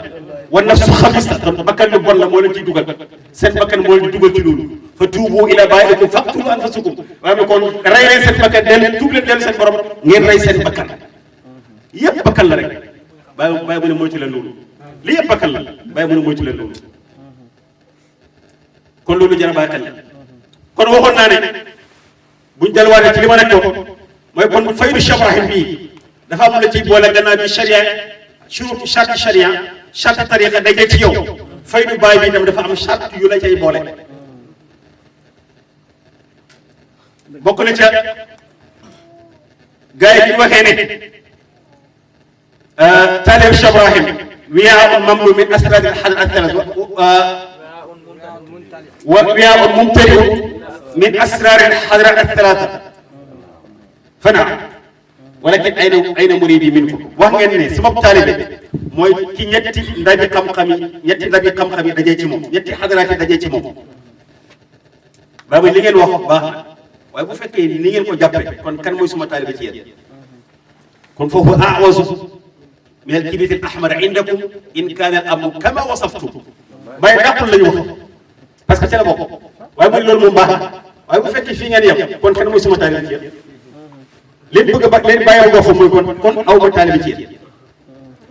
wa nafsu xabisa kon bakkan lu bon la moo leen ciy dugal seen bakkan moo leen di dugal ci loolu fa tuubu ila baarikum faqtulu anfusakum waaye kon rey leen seen bakkan tuub leen dellu seen borom ngeen rey seen bakkan yëpp bakkan la rek bàyyi mu ne moytu leen loolu li yëpp bakkan la bàyyi mu ne moytu leen loolu kon loolu jar a bàyyi xel kon waxoon naa ne buñ delluwaatee ci li ma nekkoon mooy kon faydu Cheikh Ibrahim bii dafa am la ciy boole gannaaw bi charia surtout charte charia charte tariqa daje ci yow faydu baay bi itam dafa am charte yu la cay boole bokk na ca gars yi bi waxee ne taalib Cheikh Ibrahim wiyaa mamlu min asrar al hadar al thalath wa wiyaa mumtali min asrar al hadar al thalatha fana walakin ayna muridi minkum wax ngeen ne sama taalibe mooy ki ñetti ndabi xam-xam yi dajee ci moom ñetti xadaraat yi dajee ci moom ba li ngeen wax baax na waaye bu fekkee ni ngeen ko jàppe kon kan mooy suma taalibe ci yéen kon foofu awasu min al kibrit al ahmar indakum in kaana al amru kama wasaftum bàyyi dàqul la ñu wax parce que ca la bokk waaye mooy loolu moom baax na waaye bu fekkee fii ngeen yem kon kan mooy suma taalibe ci yéen leen bëgg a leen bàyyi ko fa mooy kon aw ma taalibe ci yéen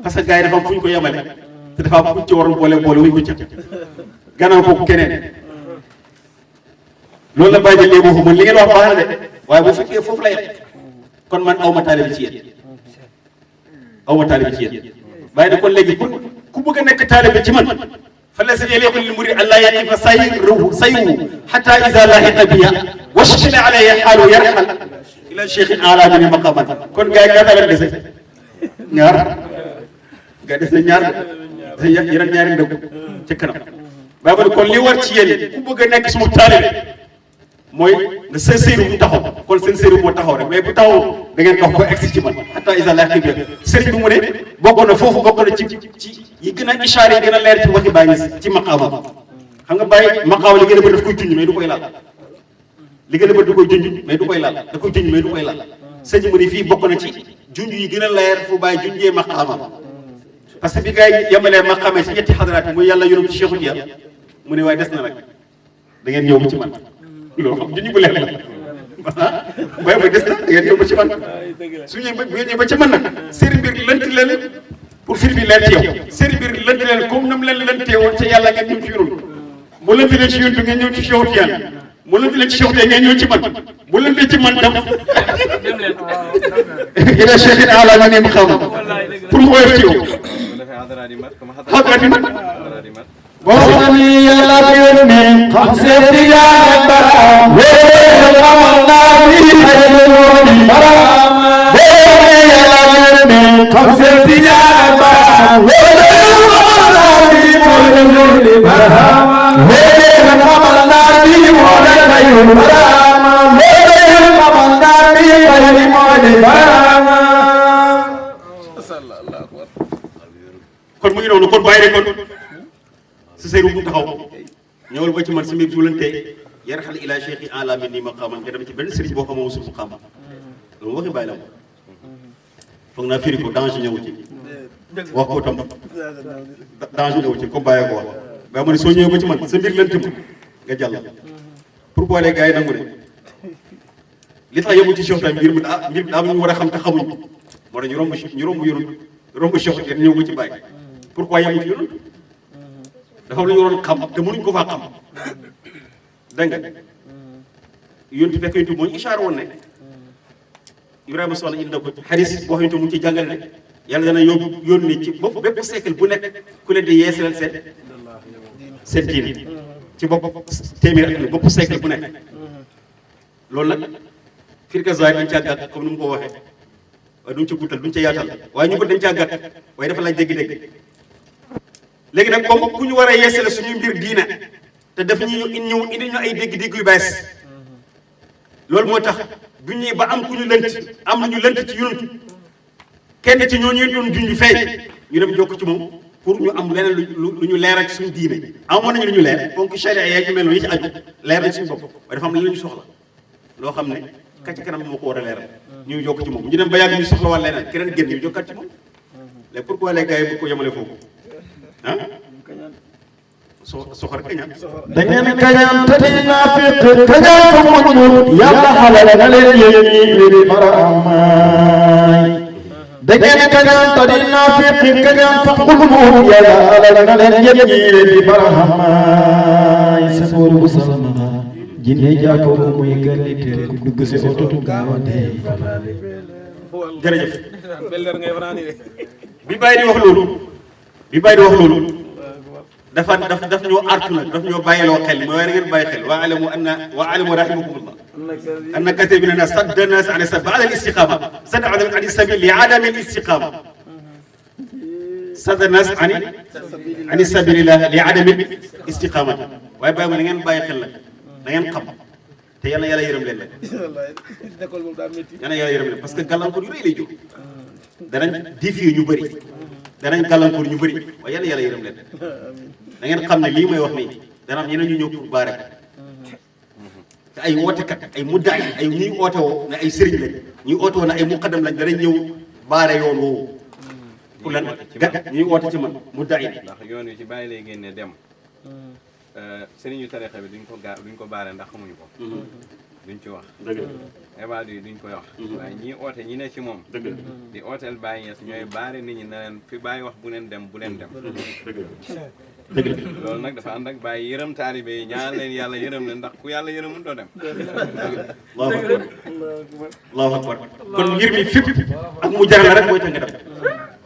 parce que gars yi dafa am fu ñu ko yemale te dafa am fu ñu ci waroon boole wuñ ko ca gannaaw kooku keneen loolu la bàyyi léegi waxu man li ngeen wax baax na de waaye bu fekkee foofu la yem kon man aw ma taalibe ci yéen aw ma taalibe ci yéen bàyyi na kon léegi ku bëgg a nekk taalibe ci man fa la sa yaliqu lil murid allah yaqifa sayru hatta iza lahiqa biya washkila alayhi xaalu yarxal ila cheikh ala min maqaman kon gars yi ñaata la dese ñaar nga des na ñaar yeneen ñaari ndëgg ci kanam bàyyi ma ne kon li war ci yéen ku bëgg a nekk suma taalibe mooy nga seen séeru mu taxaw kon seen séeru moo taxaw rek mais bu taxaw da ngeen dox ba egsi ci man hatta isa laqi bi sëriñ bi mu ne bokk na foofu bokk na ci yi gën a ishaare yi gën a leer ci waxi Baye ci maqaama xam nga Baye maqaama li gën a bëri daf koy junj mais du koy laal li gën a bëri du koy junj mais du koy laal da koy junj mais du koy laal sëñ mu ne fii bokk na ci junj yi gën a leer fu Baye junjee maqaama parce que bi gars yi yemalee maqaama ci ñetti xadaraat muy yàlla yónum ci Cheikhu Diya mu ne waaye des na nag da ngeen ñëw ba ci man loolu xam junj bu leer la ah waaye mooy des na da ngeen ñëw ba ci man su ñëwee ba ci man nag seen mbir lënt leen pour fir bi leer ci yow seen mbir lënt leen comme nam leen lëntee woon ca yàlla ngeen ñëw ci yoon mu lënt leen ci yoon bi ngeen ñëw ci Cheikhu Diya mu lënt leen ci Cheikhu Diya ngeen ñëw ci man bu lëntee ci man dem ila Cheikh ala ma ne xam pour mu woyof ci yow xadra di mat وصلي على يومي خمسة ديار برام ويرمنا بيجوني برام وصلي على يومي خمسة ديار برام ويرمنا بيجوني برام ويرمنا بيجوني برام ويرمنا بيجوني برام kon mu ngi noonu kon bàyyi rek kon sa sëriñ bu taxaw ñëwal ba ci man si mbir julante yar xal ila cheikh yi ala min ni maqaman nga dem ci benn sëriñ boo xam moom suuf maqaama loolu waxi bàyyi la moom foog naa firi ko danger ñëw ci wax ko tam danger ñëw ci ko bàyyee ko wax ba ma ne soo ñëwee ba ci man sa mbir lënt ma nga jàll pourquoi les gars yi nangu ne li tax yóbbu ci cheikh tam mbir mi daa ñu war a xam te xamuñ moo tax ñu romb cheikh yi ñëw ba ci bàyyi pourquoi yemu ci yoon dafa am lu ñu waroon xam te mënuñ ko faa xam dégg nga yontu fekk yontu moo ñu ishaar woon ne Ibrahima soxna indi na ko xadis boo xam ne mu ngi ciy jàngale ne yàlla dana yónni ci bopp bépp siècle bu nekk ku leen di yeesalal seen diine ci bopp téeméer at bopp siècle bu nekk loolu nag firka zaay dañ caa gàtt comme ni mu ko waxee waaye duñ ca guddal duñ ca yaatal waaye ñu ko dañ caa gàtt waaye dafa laaj dégg-dégg léegi nag comme ku ñu war a yeesale suñuy mbir diina te daf ñëw indi ñu ay dégg-dégg yu bees loolu moo tax bu ñëwee ba am ku ñu lënt am lu ñu lënt ci yonent kenn ci ñooñu doon junj fay ñu dem jokk ci moom pour ñu am leneen lu ñu leeral ci suñu diine amoon nañu lu ñu leer donc charia yaa ngi mel noonu yi ci aju leer nañ suñu bopp waaye dafa am leneen ñu soxla loo xam ne ka ci kanam moo ko war a leeral ñu jokk ci moom ñu dem ba yàgg ñu soxla wala leneen keneen génn ñu jokkaat ci moom léegi pourquoi les gars yi bu ko yemale foofu ah soxor kañaan da ngeen kañaan te di naafiq kañaan fa mujj yàlla xalal na leen yéen ñi di baramaay da ngeen kañaan te di naafiq kañaan fa mujj yàlla xalal na leen yéen ñi di baramaay sa boor bu salma jinne jaako muy gallite ku dugg si oto gaaw a dee jërëjëf bi bàyyi di wax loolu daf ñoo artu nag daf ñoo bàyyiloo xel mooy war ngeen bàyyi xel wa alamu rahimakumullah anna kathir min an-nas sadda an-nas an ba'da al-istiqama sadda an sabil li adam al-istiqama sadda an-nas an sabilillah li adam al-istiqama waaye bàyyi ma na ngeen bàyyi xel nag na ngeen xam te yàlla yërëm leen yàlla yërëm leen parce que gàllankoor yu rëy lay jóg danañ défier ñu bëri danañ gàllankoor ñu bëri waaye yàlla yërëm leen da ngeen xam ne lii may wax nii dana am ñeneen ñu ñëw pour baare te ay wootekat ay muddaay ay ñuy oote woo ne ay sëriñ lañ ñuy oote woo ne ay muqaddam lañ danañ ñëw baare yoon woowu pour lan gat ñuy oote ci man muddaay ndax yoon wi ci bàyyi lay génne dem sëriñu tarixa bi duñ ko baare ndax xamuñu ko duñ ci wax évalué yi duñ koy wax waaye ñii oote ñi ne ci moom di ooteel Baye Niass ñooy baare nit ñi ne leen fi Baye wax bu leen dem loolu nag dafa ànd ak Baye yërëm taalibe yi ñaan leen yàlla yërëm leen ndax ku yàlla yërëmul doo dem allahu akbar kon mbir mi fépp ak mu jaral rek mooy tax nga dem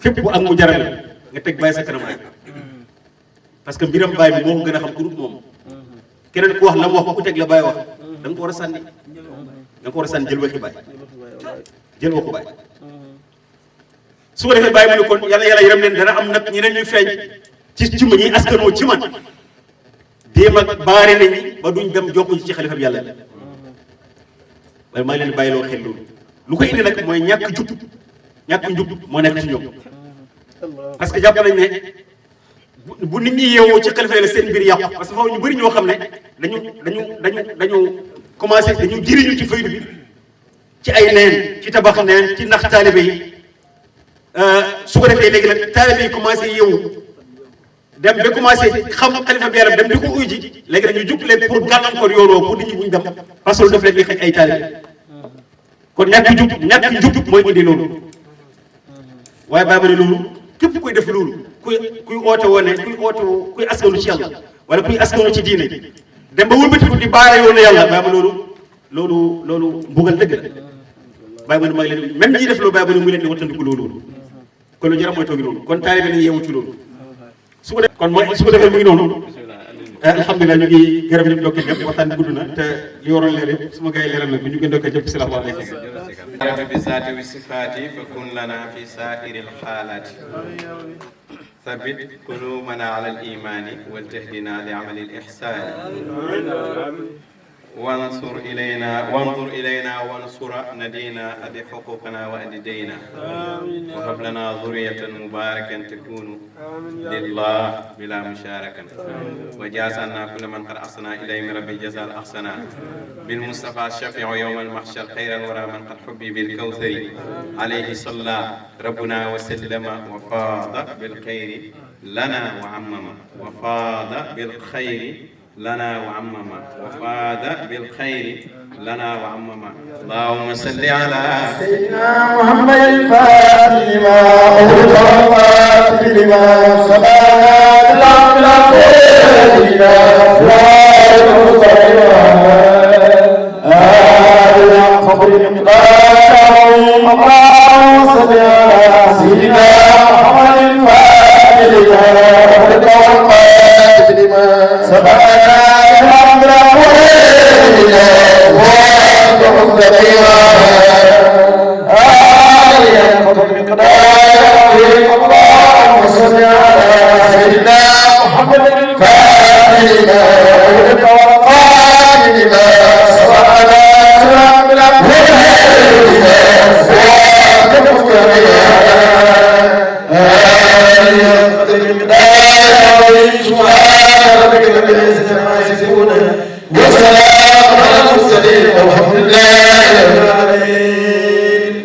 fépp ak mu jaral nga teg Baye sa kanam rek parce que mbiram Baye bi moo ko gën a xam ku dul moom keneen ku wax la mu wax ku teg la Baye wax da nga ko war a sànni jël waxi Baye jël waxu Baye su ko defee Baye mu ne kon yàlla yërëm leen dana am nag ñeneen ñuy feeñ ci juma ñi askanoo ci man déem ak baare nañ ba duñ dem jokku ci xalifa bi yàlla bi waaye maa ngi leen bàyyiloo xel loolu lu ko indi nag mooy ñàkk njub moo nekk ci ñoom parce que jàpp nañ ne bu nit ñi yeewoo ci xalifa la seen mbir yàqu parce que foofu ñu bëri ñoo xam ne dañu commencé dañu jëriñu ci faydu bi ci ay neen ci tabax neen ci nax taalibe yi su ko defee léegi nag taalibe yi commencé yeewu dem ba commencé xam xalifa bi yaram dem di ko uy ji léegi nag ñu jug leen pour gàllankoor yoonoo pour nit ñi buñ dem parce que lu def leen di xëj ay taalibe kon ñàkk njub mooy indi loolu waaye bàyyi ma ne loolu képp kuy def loolu kuy oote woo ne kuy askanu ci yàlla wala kuy askanu ci diine dem ba wëlbatiku di baare yoonu yàlla bàyyi ma loolu mbugal dëgg la bàyyi ma ne maa ngi leen même ñiy def loolu bàyyi ma ne mu leen di wattandiku loolu kon lu jara mooy toogi loolu kon taalibe nañu yeewu ci loolu su ko defee mu ngi noonu alhamdulilah ñu ngi gërëm ñëpp ndokkee ñëpp waxtaan bi gudd na te li waroon leer yëpp suma gars yi leeral na ko ñu ngi ndokkee ñëpp salaamaaleykum بالذات والصفات فكن لنا في سائر الحالات ثبت قلوبنا على الإيمان وتهدنا لعمل الإحسان وانظر إلينا وانصر ندينا أدي حقوقنا وأدي دينا وهب لنا ذرية مباركة تكون لله بلا مشاركة وجازنا كل من قد أحسنا إليه من ربي جزاء الأحسنا بالمصطفى الشفيع يوم المحشر خيرا ورا من قد حبي بالكوثر عليه صلى ربنا وسلم وفاض بالخير لنا وعمم وفاض بالخير لنا وعمم وفاد بالخير لنا وعمم اللهم صل على سيدنا محمد الفاتح لما أغلق والفاتح لما سبق لا إله صراط المستقيم آلنا قبر المقدار اللهم صل على سيدنا محمد الفاتح لما أغلق والفاتح لما سبق اللهم صل على سيدنا محمد الفاتح